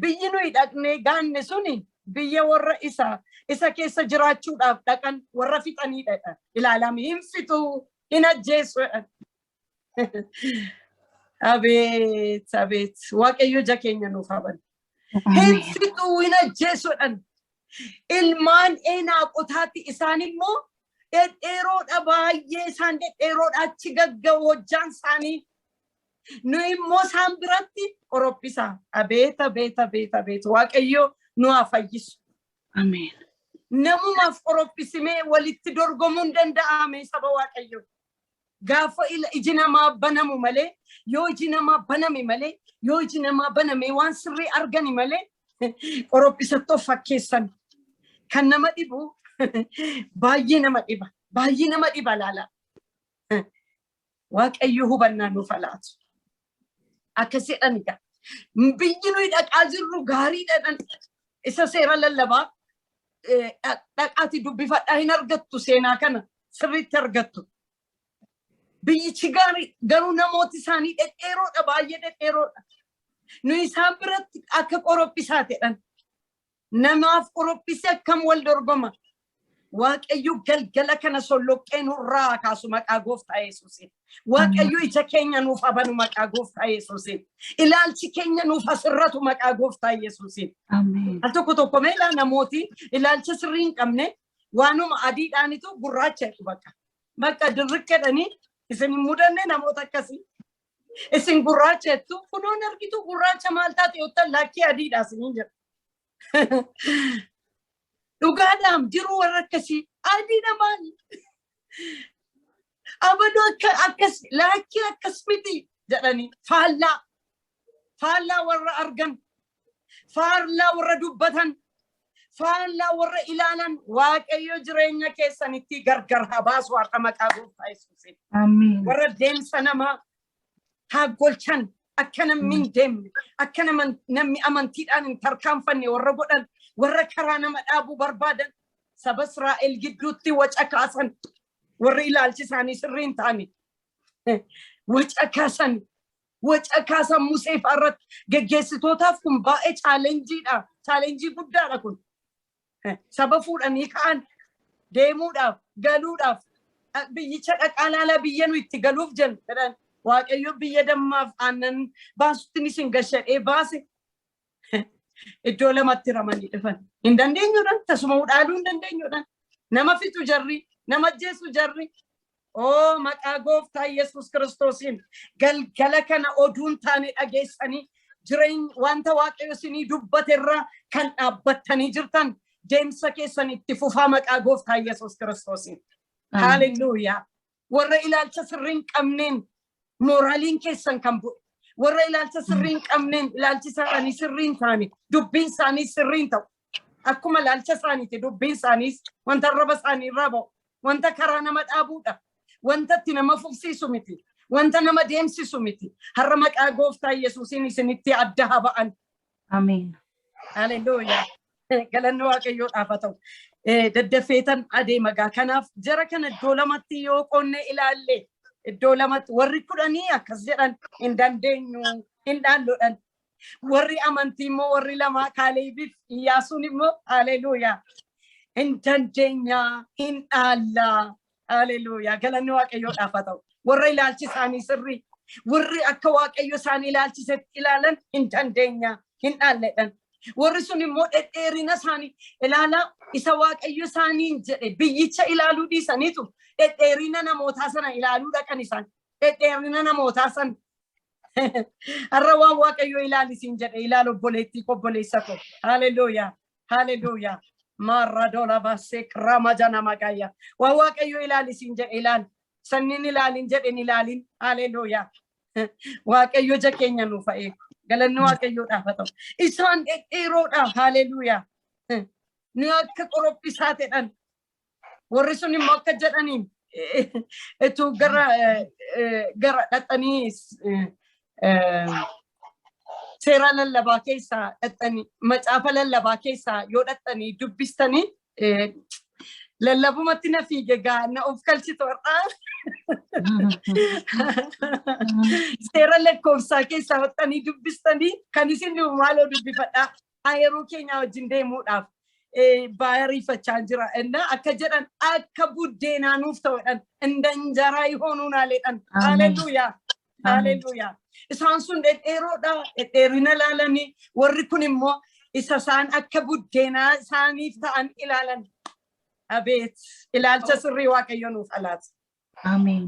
Biyyi nuyi dhaqnee gaanne suni biyya warra isa keessa jiraachuudhaaf dhaqan warra fixaniidha. Ilaalame, hin fixuu, hin ajjeesu. Abeet, abeet, Waaqayyo ija keenya nuuf haban. Hin fixuu, hin ajjeesuudhaan. Ilmaan Eenaaqotaatti isaan immoo dhedheeroodha, baay'ee isaan dhedheeroodha, achi gagga'u hojjaan isaanii. Nu immoo isaan biratti qorophisa. Abeet, abeet, abeet, abeet, Waaqayyo nu haa fayyisu. Ameen. Namumaaf qorophisimee walitti dorgomuun danda'ame, saba Waaqayyo. Gaafa iji namaa banamu malee, yoo iji namaa baname malee, yoo iji namaa baname waan sirrii argani malee, qorophisatti of fakkeessan. Kan nama dhibu, baay'ee nama dhiba. Baay'ee nama dhiba, laala. Waaqayyo hubannaa nuuf haa laatu. Akkas jedhan egaa. Biyyi nuyi dhaqaa jirru gaariidha. Isa seera lallabaa dhaqaati dubbifadhaa, hin argattu, seenaa kana sirriitti argattu. Biyyichi gaarii, garuu namooti isaanii dhedheeroodha, baay'ee dhedheeroodha. Nu isaan biratti akka qorophisaa jedhan. Namaaf qorophisi akkam wal dorgoma. Waaqayyo galgala kana solloqqee nurraa kaasu maqaa gooftaa Yesuusiin. Waaqayyo ija keenya nuuf abanu maqaa gooftaa Yesuusiin. Ilaalchi keenya nuuf asirratu maqaa gooftaa Yesuusiin. Ameen. Al tokko tokko meelaa namooti ilaalcha sirrii hin qabne waanuma adiidhaanitu gurraacha jedhu bakka. Bakka dirriqqedhanii isin hin mudanne namoota akkasii. Isin gurraacha jettu, kunoon argitu gurraacha maal taate yoo ta'an, lakkii adiidha isiniin jedhu. Dhugaadhaam jiru warra akkasii, adiidha maali? Abaluu akka akkas, lakkii akkas miti jedhanii faallaa faallaa warra argan, faallaa warra dubbatan, faallaa warra ilaalan, Waaqayyo jireenya keessanitti gargar haa baasu har'a maqaa gooftaa Yesuusiin. Ameen. Warra deemsa namaa haa golchan, akka namni hin deemne, akka namni amantiidhaan hin tarkaanfanne warra godhan, warra karaa nama dhaabuu barbaadan, saba Israa'el gidduutti waca kaasan, warri ilaalchi isaanii sirrii hin taane waca kaasan, waca kaasan Musee irratti. Geggeessitootaaf kun baay'ee challenge-iidha, challenge guddaadha kun. Saba fuudhanii ka'an deemuudhaaf, galuudhaaf, biyyicha dhaqaa laalaa, biyya nu itti galuuf jennu jedhan. Waaqayyo biyya dammaaf aannan baasutti isin gashadhee baase. Iddoo lamatti ramanii dhufan. Hin dandeenyuudhaan, tasuma dhaaluu hin dandeenyuudhaan, nama fixu jarri, nama ajjeesu jarri. Oo, maqaa gooftaa Yesuus Kiristoosiin galgala kana oduun taane dhageessanii jireenya wanta Waaqayyo isinii dubbate irra kan dhaabbattanii jirtan, deemsa keessan itti fufaa maqaa gooftaa Yesuus Kiristoosiin. Haalelluuyaa. Warra ilaalcha sirrii hin qabneen mooraaliin keessan kan bu'e. Warra ilaalcha sirrii hin qabneen ilaalchi isaanii sirrii hin taane, dubbiin isaanii sirrii hin ta'u. Akkuma ilaalcha isaaniiti dubbiin isaaniis, wanta arraba isaanii irraa ba'u, wanta karaa nama dhaabuudha. Wanta itti nama fufsiisu miti. Wanta nama deemsisu miti. Har'a maqaa gooftaa Yesuusiin isinitti adda haa ba'an. Ameen. Haleluuyaa. Galanni Waaqayyoodhaaf haa ta'u. Daddafeetan adeema gaa. Kanaaf jara kana iddoo lamatti yoo qonne ilaalle, iddoo lamatti warri 10 akkas jedhan, hin dandeenyu, hin dhaalloodhan. Warri amantii immoo, warri lamaa, Kaaleebiif Iyyaasuun immoo, haleluuyaa, hin dandeenya, hin dhaallaa. Haleluuyaa, galanni Waaqayyoodhaaf haa ta'u. Warra ilaalchi isaanii sirrii, warri akka Waaqayyo isaanii ilaalchisetti ilaalan, hin dandeenya, hin dhaalledhan. Warri sun immoo dhedheerina isaanii ilaalaa, isa Waaqayyo isaaniin jedhe biyyicha ilaaluu dhiisaniitu dhedheerina namootaa sana ilaaluu dhaqan isaan. Dhedheerina namootaa sana. Har'a waan Waaqayyo ilaalisiin jedhe ilaal, obboleettii koo, obboleessa koo. Haleluuyaa. Haleluuyaa. Maarra dola baasee kirama jana maqayya. Waan Waaqayyo ilaalisiin jedhe ilaal. Sanniin ilaalin jedhen ilaalin. Haleluuyaa. Waaqayyo ija keenya nuuf haa eegu. Galanni Waaqayyoodhaaf haa ta'u. Isaan dhedheeroodha. Haleluuyaa. Nu akka qorophisaa ta'an. Warri sun immoo akka jedhaniin ituu gara dhaqanii, seera lallabaa keessaa dhaqanii, macaafa lallabaa keessaa yoo dhaqanii dubbistanii, lallabumatti na fiige gaa, na of kalchitu har'aa. Seera lakkoofsaa keessaa dhaqanii dubbistanii kan isin maaloo dubbifadhaa. Yeroo keenya wajjin deemuudhaaf baay'ee ariifachaa jira. Inna akka jedhan, akka buddeenaa nuuf ta'uudhaan, እንደ እንጀራ ይሆኑናል jedhan. Haleluuyaa. Haleluuyaa. Isaan sun dhedheeroodha. Dhedheerina ilaalanii, warri kun immoo isa isaan akka buddeenaa isaaniif ta'an ilaalan. Abeet, ilaalcha sirrii Waaqayyo nuuf alaata. Ameen.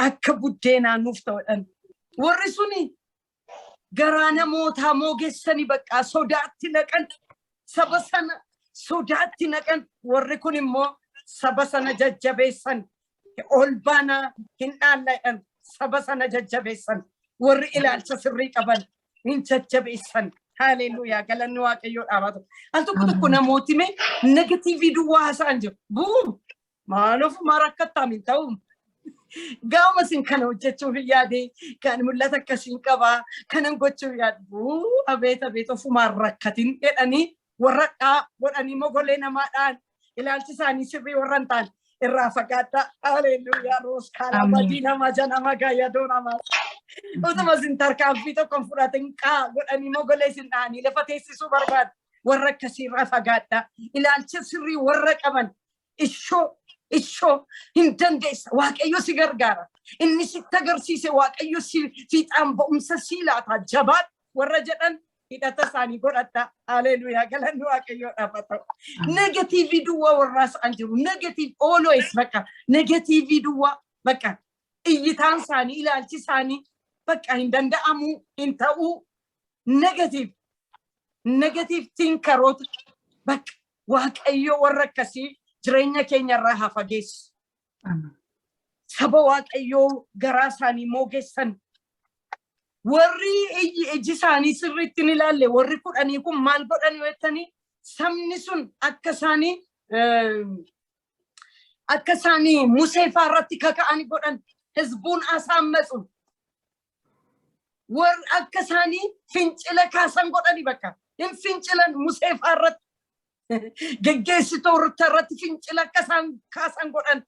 Akka buddeenaa nuuf ta'uudhaan. Warri suni garaa namootaa moogessanii baqqaa sodaatti naqan, saba sana sodaatti naqan. Warri kun immoo saba sana jajjabeessan, ol baanaa, hin dhaalladhan, saba sana jajjabeessan. Warri ilaalcha sirrii qaban hin jajjabeessan. Haleluuyaa, galanni Waaqayyoo dhaabatu. Al tokko tokko namooti mee negative duwwaa haasa'an jiru. Bu'uum maaloof maal rakkattaam hin ta'u. Gaama isin kana hojjechuuf hin yaade, kan mul'ata akkasiin qabaa, kanan gochuuf yaadu, abeet abeet, ofumaan rakkatin jedhanii warra dhaa godhanii mogolee namaadhaan ilaalchi isaanii sirrii warra hin taane irraa fagaadhaa. Haleluuyaa, roos kaala badii nama janama gayyadoo namaa. Utuma isin tarkaanfii tokko hin fudhatin qaa godhanii mogolee isin dhahanii lafa teessisuu barbaadu. Warra akkasiirraa fagaadhaa. Ilaalcha sirrii warra qaban ishoo ishoo hin dandeessa. Waaqayyo si gargaara. Inni sitti agarsiise Waaqayyo si fiixaan ba'umsa si laata. Jabaadhu warra jedhan hidhata isaanii godhadhaa. Haleluuyaa, galanni Waaqayyoodhaaf haa ta'u. Negative duwwaa warraa isaan jiru. Negative always, bakka negative duwwaa, bakka iyyitaan isaanii, ilaalchi isaanii bakka hin danda'amuu, hin ta'uu, negative negative thinkeroota. Bakka Waaqayyo warra akkasii jireenya keenya irraa haa fageessu. Ameen. Saba Waaqayyoo garaa isaanii moogessan. Warri iji isaanii sirriitti hin ilaalle, warri 10 kun maal godhan yoo jettanii, sabni sun akka isaanii Musee fa'aa irratti kaka'anii godhan, ህዝቡን አሳመፁ. Warri akka isaanii fincila kaasan godhani, bakka hin fincilan, Musee fa'aa irratti, geggeessitoota irratti fincila akka isaan kaasan godhan.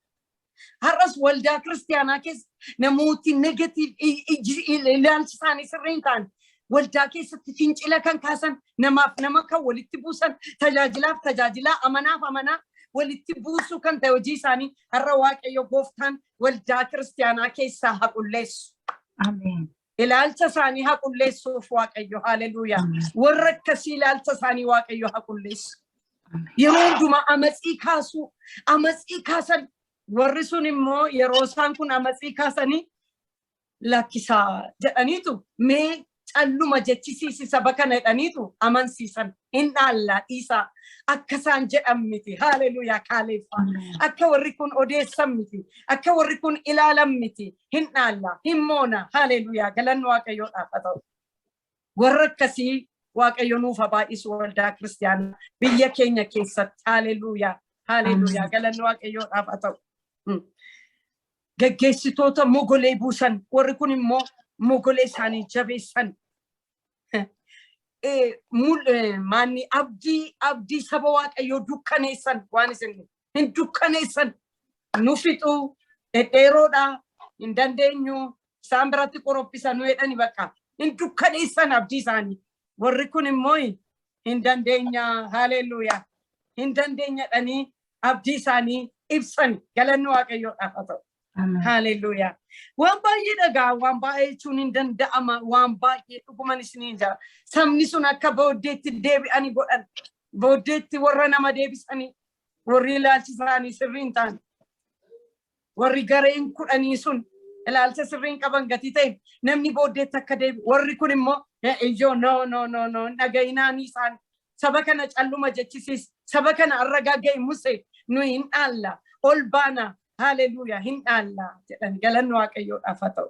Har'as waldaa kiristaanaa keessa namooti negative, ilaalchi isaanii sirrii hin taane, waldaa keessatti fincila kan kaasan, namaaf nama kan walitti buusan, tajaajilaaf tajaajilaa, amanaaf amanaa walitti buusuu kan ta'e hojii isaanii, har'a Waaqayyo gooftaan waldaa kiristaanaa keessaa haa qulleessu. Ameen. Ilaalcha isaanii haa qulleessuuf Waaqayyo, haleluuyaa. Ameen. Warra akkasii ilaalcha isaanii Waaqayyo haa qulleessu. Ameen. Yeroo hundumaa amatsii kaasuu, amatsii kaasan. Warri sun immoo yeroo isaan kun amatsii kaasanii, lakkisaa jedhaniitu, mee calluma jechisiisi saba kana jedhaniitu amansiisan. Hin dhaallaa, dhiisaa, akka isaan jedhan miti, haleluuyaa, kaaleeffaa. Ameen. Akka warri kun odeessan miti, akka warri kun ilaalan miti, hin dhaalla, hin moona, haleluuyaa, galanni Waaqayyoodhaaf haa ta'u. Warra akkasii Waaqayyo nuuf haa baay'isu waldaa kiristaanaa biyya keenya keessatti, haleluuyaa, haleluuyaa, galanni Waaqayyoodhaaf haa ta'u. Geggeessitoota mogolee buusan, warri kun immoo mogolee isaanii jabeessan. Maanni abdii saba Waaqayyoo dukkaneessan, waan isin hin dukkaneessan, nu fixuu, dhedheeroodha, hin dandeenyu, isaan biratti qorophisan nu jedhani, bakka hin dukkaneessan abdii isaanii. Warri kun immoo hin dandeenya, haleluuyaa, hin dandeenya dhanii abdii isaanii ibsan. Galanni Waaqayyoodhaaf haa ta'u. Ameen. Haleluuyaa. Waan baay'ee dhagaa, waan baay'ee jechuun hin danda'ama, waan baay'ee dhuguman isiniin jira. Sabni sun akka booddeetti deebi'anii godhan. Booddeetti warra nama deebisanii, warri ilaalchi isaanii sirrii hin taane. Warri gareen 10 sun ilaalcha sirrii hin qaban gatii ta'e namni booddeetti akka deebi'u. Warri kun immoo iyyoo, no, no, no, no, dhaga'inaanii isaan saba kana calluma jechisiis, saba kana arragaa ga'e Musee, nu hin dhaalla, ol baana, haleluuyaa, hin dhaalla jedhan. Galanni Waaqayyoodhaaf haa ta'u.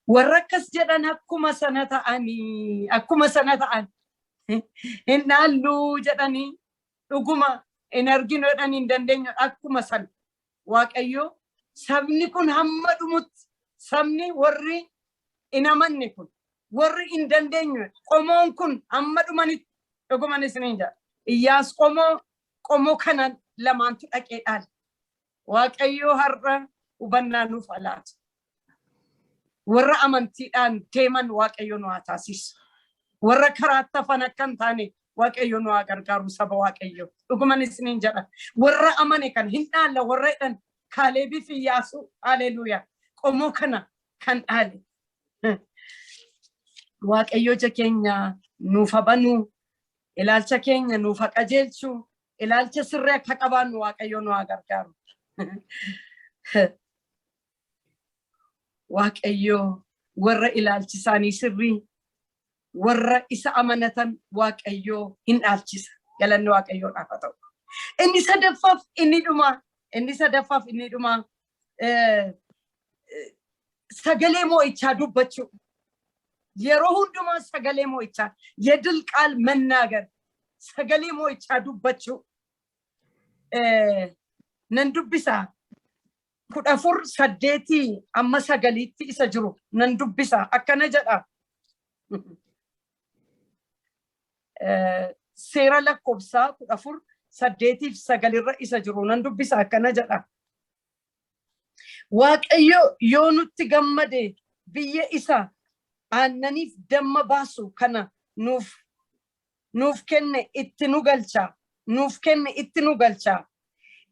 Warra akkas jedhan akkuma sana ta'anii, akkuma sana ta'an, hin dhaalluu jedhanii, dhuguma hin arginu jedhanii, hin dandeenyu, akkuma sana Waaqayyo sabni kun hamma dhumutti, sabni warri hin amanne kun, warri hin dandeenyu, qomoon kun hamma dhumanitti, dhuguman isiniin jedha. Iyyaas qomoo kana lamaantu dhaqee dhaale. Waaqayyo har'a hubannaa nuuf haa laatu. Warra amantiidhaan deeman Waaqayyo nu haa taasisu. Warra karaatti hafan akka hin taane Waaqayyo nu haa gargaaru, saba Waaqayyo. Dhuguman isiniin jedha. Warra amane kan hin dhaalla warra jedhan, Kaaleebii fi Iyyaasuu, haleluuyaa, qomoo kana kan dhaale. Waaqayyo ija keenya nuuf haa banuu, ilaalcha keenya nuuf haa qajeelchu, ilaalcha sirrii akka qabaannu Waaqayyo nu haa gargaaru. Waaqayyo warra ilaalchi isaanii sirrii, warra isa amanatan Waaqayyo hin dhaalchisa. Galanni Waaqayyoodhaaf haa ta'u. Inni sadaffaaf inni dhumaa sagalee mo'ichaa dubbachuu. Yeroo hundumaa sagalee mo'ichaa, የድል ቃል መናገር, sagalee mo'ichaa dubbachuu. Nan dubbisa, 14:8 amma 9tti isa jiru nan dubbisa, akkana jedha. Seera Lakkoofsaa 14:8 fi 9rra isa jiru nan dubbisa, akkana jedha. Waaqayyo yoo nutti gammade biyya isa aannaniif damma baasu kana nuuf Nuuf kenne itti nu galcha. Nuuf kenne itti nu galcha.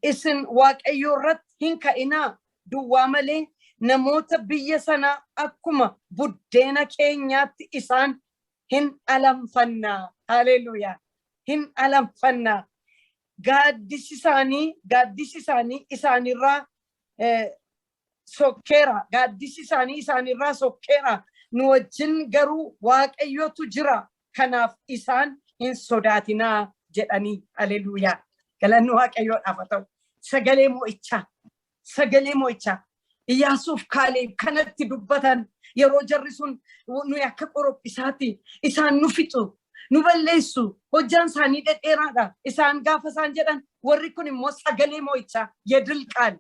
Isin Waaqayyo irratti hin ka'inaa duwwaa malee namoota biyya sanaa akkuma buddeena keenyaatti isaan hin alanfannaa. Haleluuyaa. Hin alanfannaa. Gaaddisi isaanii isaanirraa sokkeera. Gaaddisi isaanii isaanirraa sokkeera. Nu wajjin garuu Waaqayyotu jira. Kanaaf isaan hin sodaatinaa jedhanii. Haleluuyaa. Galanni Waaqayyoodhaaf haa ta'u. Sagalee mo'ichaa. Sagalee mo'ichaa. Iyyaasuuf Kaaleeb kanatti dubbatan yeroo jarri sun nuyi akka qorophisaati isaan nu fixu, nu balleessu, hojjaan isaanii dhedheeraadha. Isaan gaafa isaan jedhan, warri kun immoo sagalee mo'ichaa, የድል ቃል.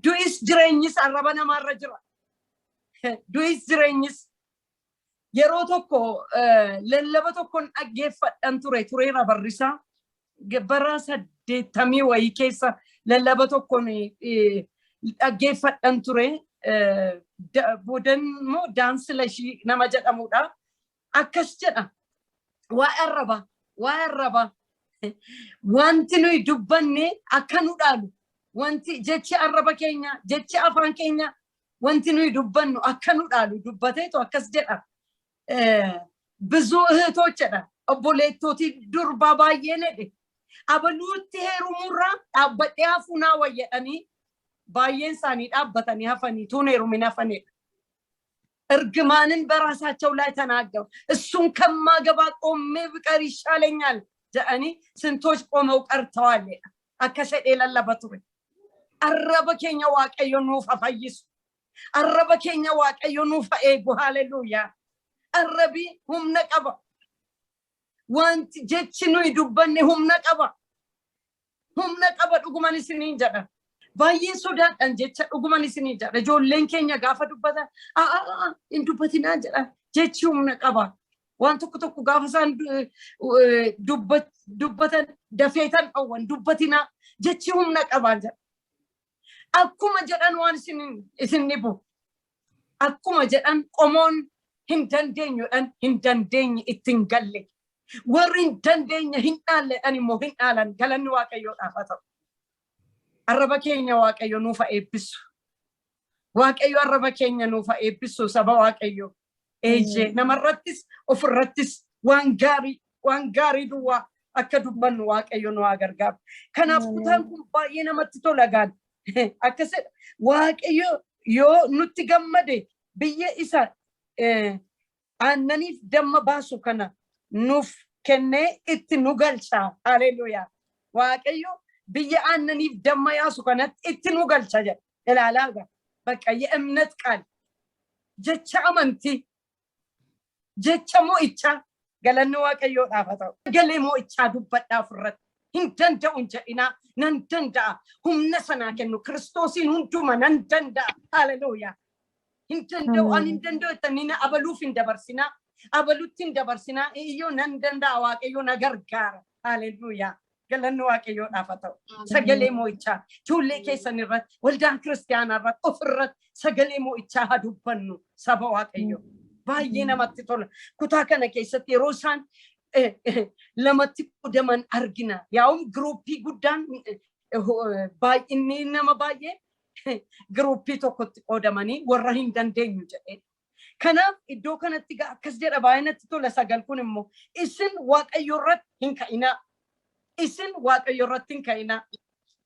Du'is jireenyis arraba namaarra jira. Du'is jireenyis. Yeroo tokko lallaba tokkoon dhaggeeffadhan ture, tureera barrisaa. Bara 80 wayii keessa lallaba tokkoon dhaggeeffadhan ture. Boodan immoo Daansilashii nama jedhamudha. Akkas jedha. Waa'ee arrabaa, waa'ee arrabaa. Wanti nuyi dubbanne akka nu dhaalu, wanti jechi arraba keenya, jechi afaan keenya, wanti nuyi dubbannu akka nu dhaalu dubbateetu akkas jedha. ብዙ እህቶች jedha, obboleettootii durbaa baay'een jedhe, abaluutti heerumurraa dhaabbadhee hafuu naa wayyadhanii baay'een isaanii dhaabbatanii hafanii tuun heerumin hafanidha. እርግማንን በራሳቸው ላይ ተናገሩ። እሱን ከማገባ ቆሜ ብቀር ይሻለኛል jedhanii ስንቶች ቆመው ቀርተዋል። Akkas jedhee lallaba ture. Arraba keenya Waaqayyo nuuf haa fayyisu. Arraba keenya Waaqayyo nuuf haa eegu. Haleluuyaa. Arrabi humna qaba. Wanti jechi nuyi dubbanne humna qaba. Humna qaba, dhuguman isiniin jedha. Baay'een sodaadhaan jecha, dhuguman isiniin jedha. Ijoolleen keenya gaafa dubbatan, "Hin dubbatinaa" jedha. Jechi humna qaba. Waan tokko tokko gaafa isaan dubbatan dafeetan dhowwan, "Dubbatinaa, jechi humna qabaa" jedha. Akkuma jedhan waan isin dhibu. Akkuma jedhan qomoon hin dandeenyudhaan hin dandeenye ittiin galle. Warri hin dandeenye hin dhaalledhaan immoo hin dhaalan. Galanni Waaqayyoodhaaf haa ta'u. Arraba keenya Waaqayyo nuuf haa eebbisu. Waaqayyo arraba keenya nuuf haa eebbisu, saba Waaqayyo. Eejjee namarrattis ofirrattis waan gaarii, waan gaarii duwwaa akka dubbannu Waaqayyo nu haa gargaaru. Kanaaf kutaan kun baay'ee namatti tola gaan. Akkasidha. Waaqayyo yoo nutti gammade biyya isa aannaniif damma baasu kana nuuf kennee itti nu galcha. Haleluuyaa. Waaqayyo biyya aannaniif damma yaasu kanatti itti nu galcha jedha. Ilaalaa gaa. በቃ የእምነት ቃል, jecha amantii, jecha mo'ichaa. Galanni Waaqayyoodhaaf haa ta'u. Sagalee mo'ichaa dubbadhaa ofirratti. Hin danda'u hin jedhinaa, nan danda'a. Humna sanaa kennu Kiristoosiin hunduma nan danda'a. Haleluuyaa. Hin danda'u, ani hin danda'u jettanii na abaluuf hin dabarsinaa. Abalutti hin dabarsinaa. Iyyoo nan danda'a, Waaqayyo na gargaara. Haleluuyaa. Galanni Waaqayyoodhaaf haa ta'u. Sagalee mo'ichaa ijoollee keessan irratti, waldaa kiristaanaa irratti, ofirratti sagalee mo'ichaa haa dubbannu, saba Waaqayyo. Baay'ee namatti tola. Kutaa kana keessatti yeroo isaan lamatti qoodaman argina. Yaa'um giruuppii guddaan, baay'inni nama baay'ee giruuppii tokkotti qoodamanii warra hin dandeenyu jedhee. Kanaaf iddoo kanatti akkas jedha, baay'ee natti tola sagal kun immoo, "Isin Waaqayyo irratti hin ka'inaa. Isin Waaqayyo irratti hin ka'inaa."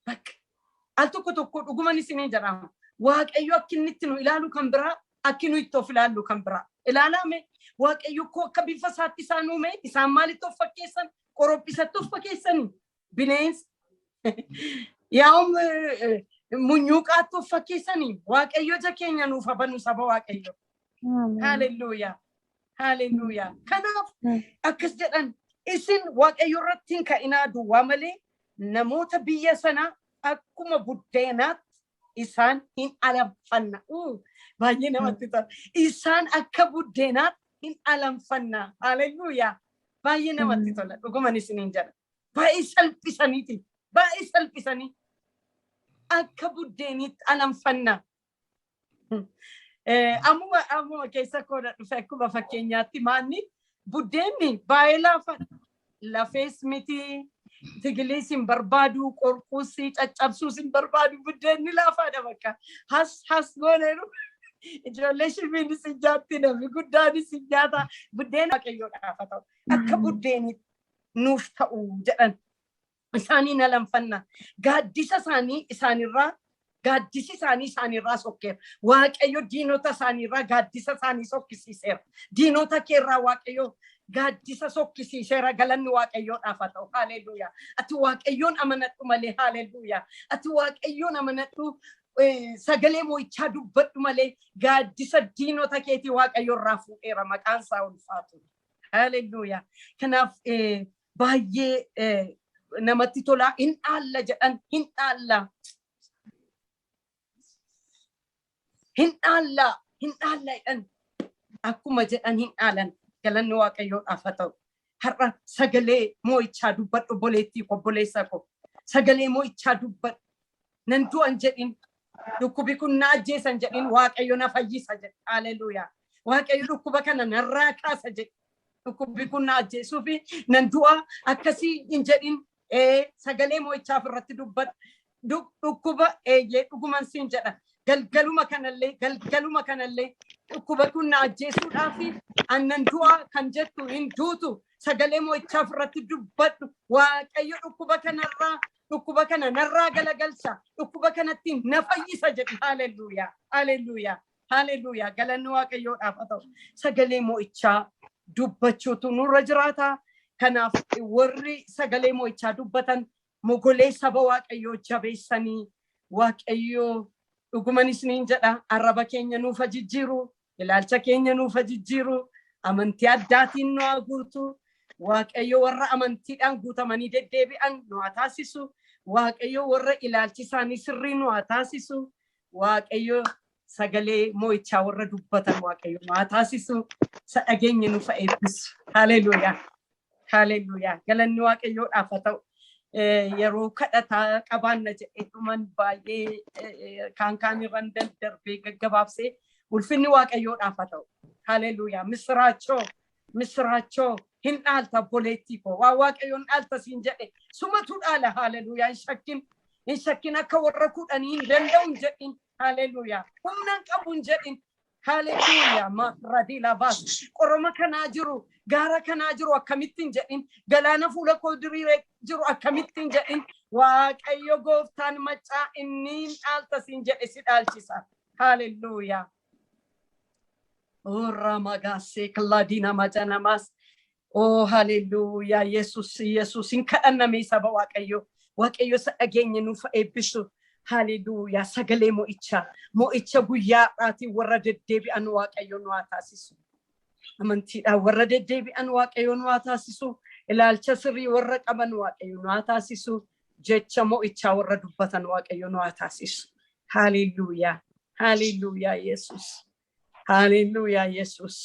Bakka al tokko tokko, dhuguman isinii jedhama. Waaqayyo akka inni itti nu ilaalu kan biraa, akki nu itti of ilaallu kan biraa. Ilaalame, Waaqayyo koo akka bifa isaatti isaan uume, isaan maalitti of fakkeessan? Qorophisatti of fakkeessanii, bineensa. Yaa'um munyuuqaatti of fakkeessanii. Waaqayyo ija keenya nuuf habanu, saba Waaqayyo. Haalelluuyaa. Haalelluuyaa. Kanaaf akkas jedhan, "Isin Waaqayyo irratti hin ka'inaa duwwaa malee namoota biyya sanaa akkuma buddeenaatti isaan hin alanfanna." Baay'ee namatti tola. Isaan akka buddeenaatti hin alanfanna. Haalelluuyaa. Baay'ee namatti tola. Dhuguman isiniin jedha. Baay'ee salphisaniiti. Baay'ee salphisanii. Akka buddeeniitti alanfanna. Ammuma keessa koodha dhufe, akkuma fakkeenyaatti maanni Buddeenni baay'ee laafa. Lafees miti, tigiliis hin barbaadu, qorquus caccabsuus hin barbaadu. Buddeenni laafaadha bakka. Has has gooneeru. Ijoollee shifiinis hin nyaatti, namni guddaanis hin nyaata. Buddeena Waaqayyoodhaaf haa ta'u. Akka buddeeni nuuf ta'u jedhan. Isaanii alanfanna. Gaaddisa isaanii isaanirraa, gaaddisi isaanii isaanirraa sokkeera. Waaqayyo diinota isaaniirraa gaaddisa isaanii sokkisiiseera. Diinota keerraa Waaqayyo gaaddisa sokkisiiseera. Galanni Waaqayyoodhaaf haa ta'u. Haleluuyaa. Ati Waaqayyoon amanadhu malee. Haleluuyaa. Ati Waaqayyoon amanadhu. Sagalee mo'ichaa dubbadhu malee gaaddisa diinota keetii Waaqayyo irraa fuudheera, maqaan isaa ulfaatu. Haleluuyaa. Kanaaf baay'ee namatti tolaa. Hin dhaalla jedhan, hin dhaalla. Hin dhaalla, hin dhaalla jedhan. Akkuma jedhan hin dhaalan. Galanni Waaqayyoodhaaf haa ta'u. Har'a sagalee mo'ichaa dubbadhu, obboleettii koo, obboleessa koo. Sagalee mo'ichaa dubbadhu. Nan du'an jedhin. Dhukkubi kun na ajjeesan jedhin, Waaqayyo na fayyisa jedhe. Haleluuyaa. Waaqayyo dhukkuba kana narraa kaasa jedhe. Dhukkubbi kun na ajjeesuu fi nan du'a akkasii hin jedhin. Sagalee mo'ichaa ofirratti dubbadhu. Dhukkuba eeyyee dhuguman siin jedha. Galgaluma kanallee, galgaluma kanallee dhukkuba kun na ajjeesuudhaaf annan du'a kan jettu hin duutu. Sagalee mo'ichaa ofirratti dubbadhu. Waaqayyo dhukkuba kanarraa, dhukkuba kana narraa galagalcha. Dhukkuba kanatti na fayyisa jedhi. Haleluuyaa. Haleluuyaa. Haleluuyaa. Galanni Waaqayyoodhaaf haa ta'u. Sagalee mo'ichaa dubbachuutu nurra jiraata. Kanaaf warri sagalee mo'ichaa dubbatan mogolee saba Waaqayyoo jabeessanii. Waaqayyoo dhuguman isiniin jedha, arraba keenya nuuf jijjiiru, ilaalcha keenya nuuf jijjiiru, amantii addaatiin nu haa guutu. Waaqayyo warra amantiidhaan guutamanii deddeebi'an nu haa taasisu. Waaqayyo warra ilaalchi isaanii sirrii nu haa taasisu. Waaqayyo sagalee mo'ichaa warra dubbatan Waaqayyo nu haa taasisu. Isa dhageenye nuuf haa eebbisu. Haleluuyaa. Haleluuyaa. Galanni Waaqayyoodhaaf haa ta'u. Yeroo kadhataa qabaanna jedhee dhuman baay'ee kaan kaan irran darbee gaggabaabsee, ulfinni Waaqayyoodhaaf haa ta'u. Haleluuyaa. Misiraachoo, misiraachoo, hin dhaalta obboleettii koo. Waan Waaqayyoon dhaalta siin jedhe sumatu dhaala. Haleluuyaa. Hin shakkin. Hin shakkin, akka warra 10 hin danda'u hin jedhin. Haleluuyaa. Humna hin qabu hin jedhin. Haleluuyaa. Maradii labaas. Qoroma kanaa jiru, gaara kanaa jiru akkamittiin jedhin. Galaana fuula koo diriiree jiru akkamittiin jedhin. Waaqayyo gooftaan maccaa inni hin dhaalta siin jedhe si dhaalchisa. Haleluuyaa. Ora magaasee killaadiina majanamaas. Oh, haleluuyaa. Yesus, Yesus, hin kadhanname saba Waaqayyo. Waaqayyo isa dhageenye nuuf eebbisu. Haleluuyaa. Sagalee mo'ichaa. Mo'icha guyyaadhaatiin warra deddeebi'an Waaqayyo nu haa taasisu. Amantiidhaan warra deddeebi'an Waaqayyo nu haa taasisu. Ilaalcha sirrii warra qaban Waaqayyo nu haa taasisu. Jecha mo'ichaa warra dubbatan Waaqayyo nu haa taasisu. Haleluuyaa. Haleluuyaa Yesus. Haleluuyaa Yesus.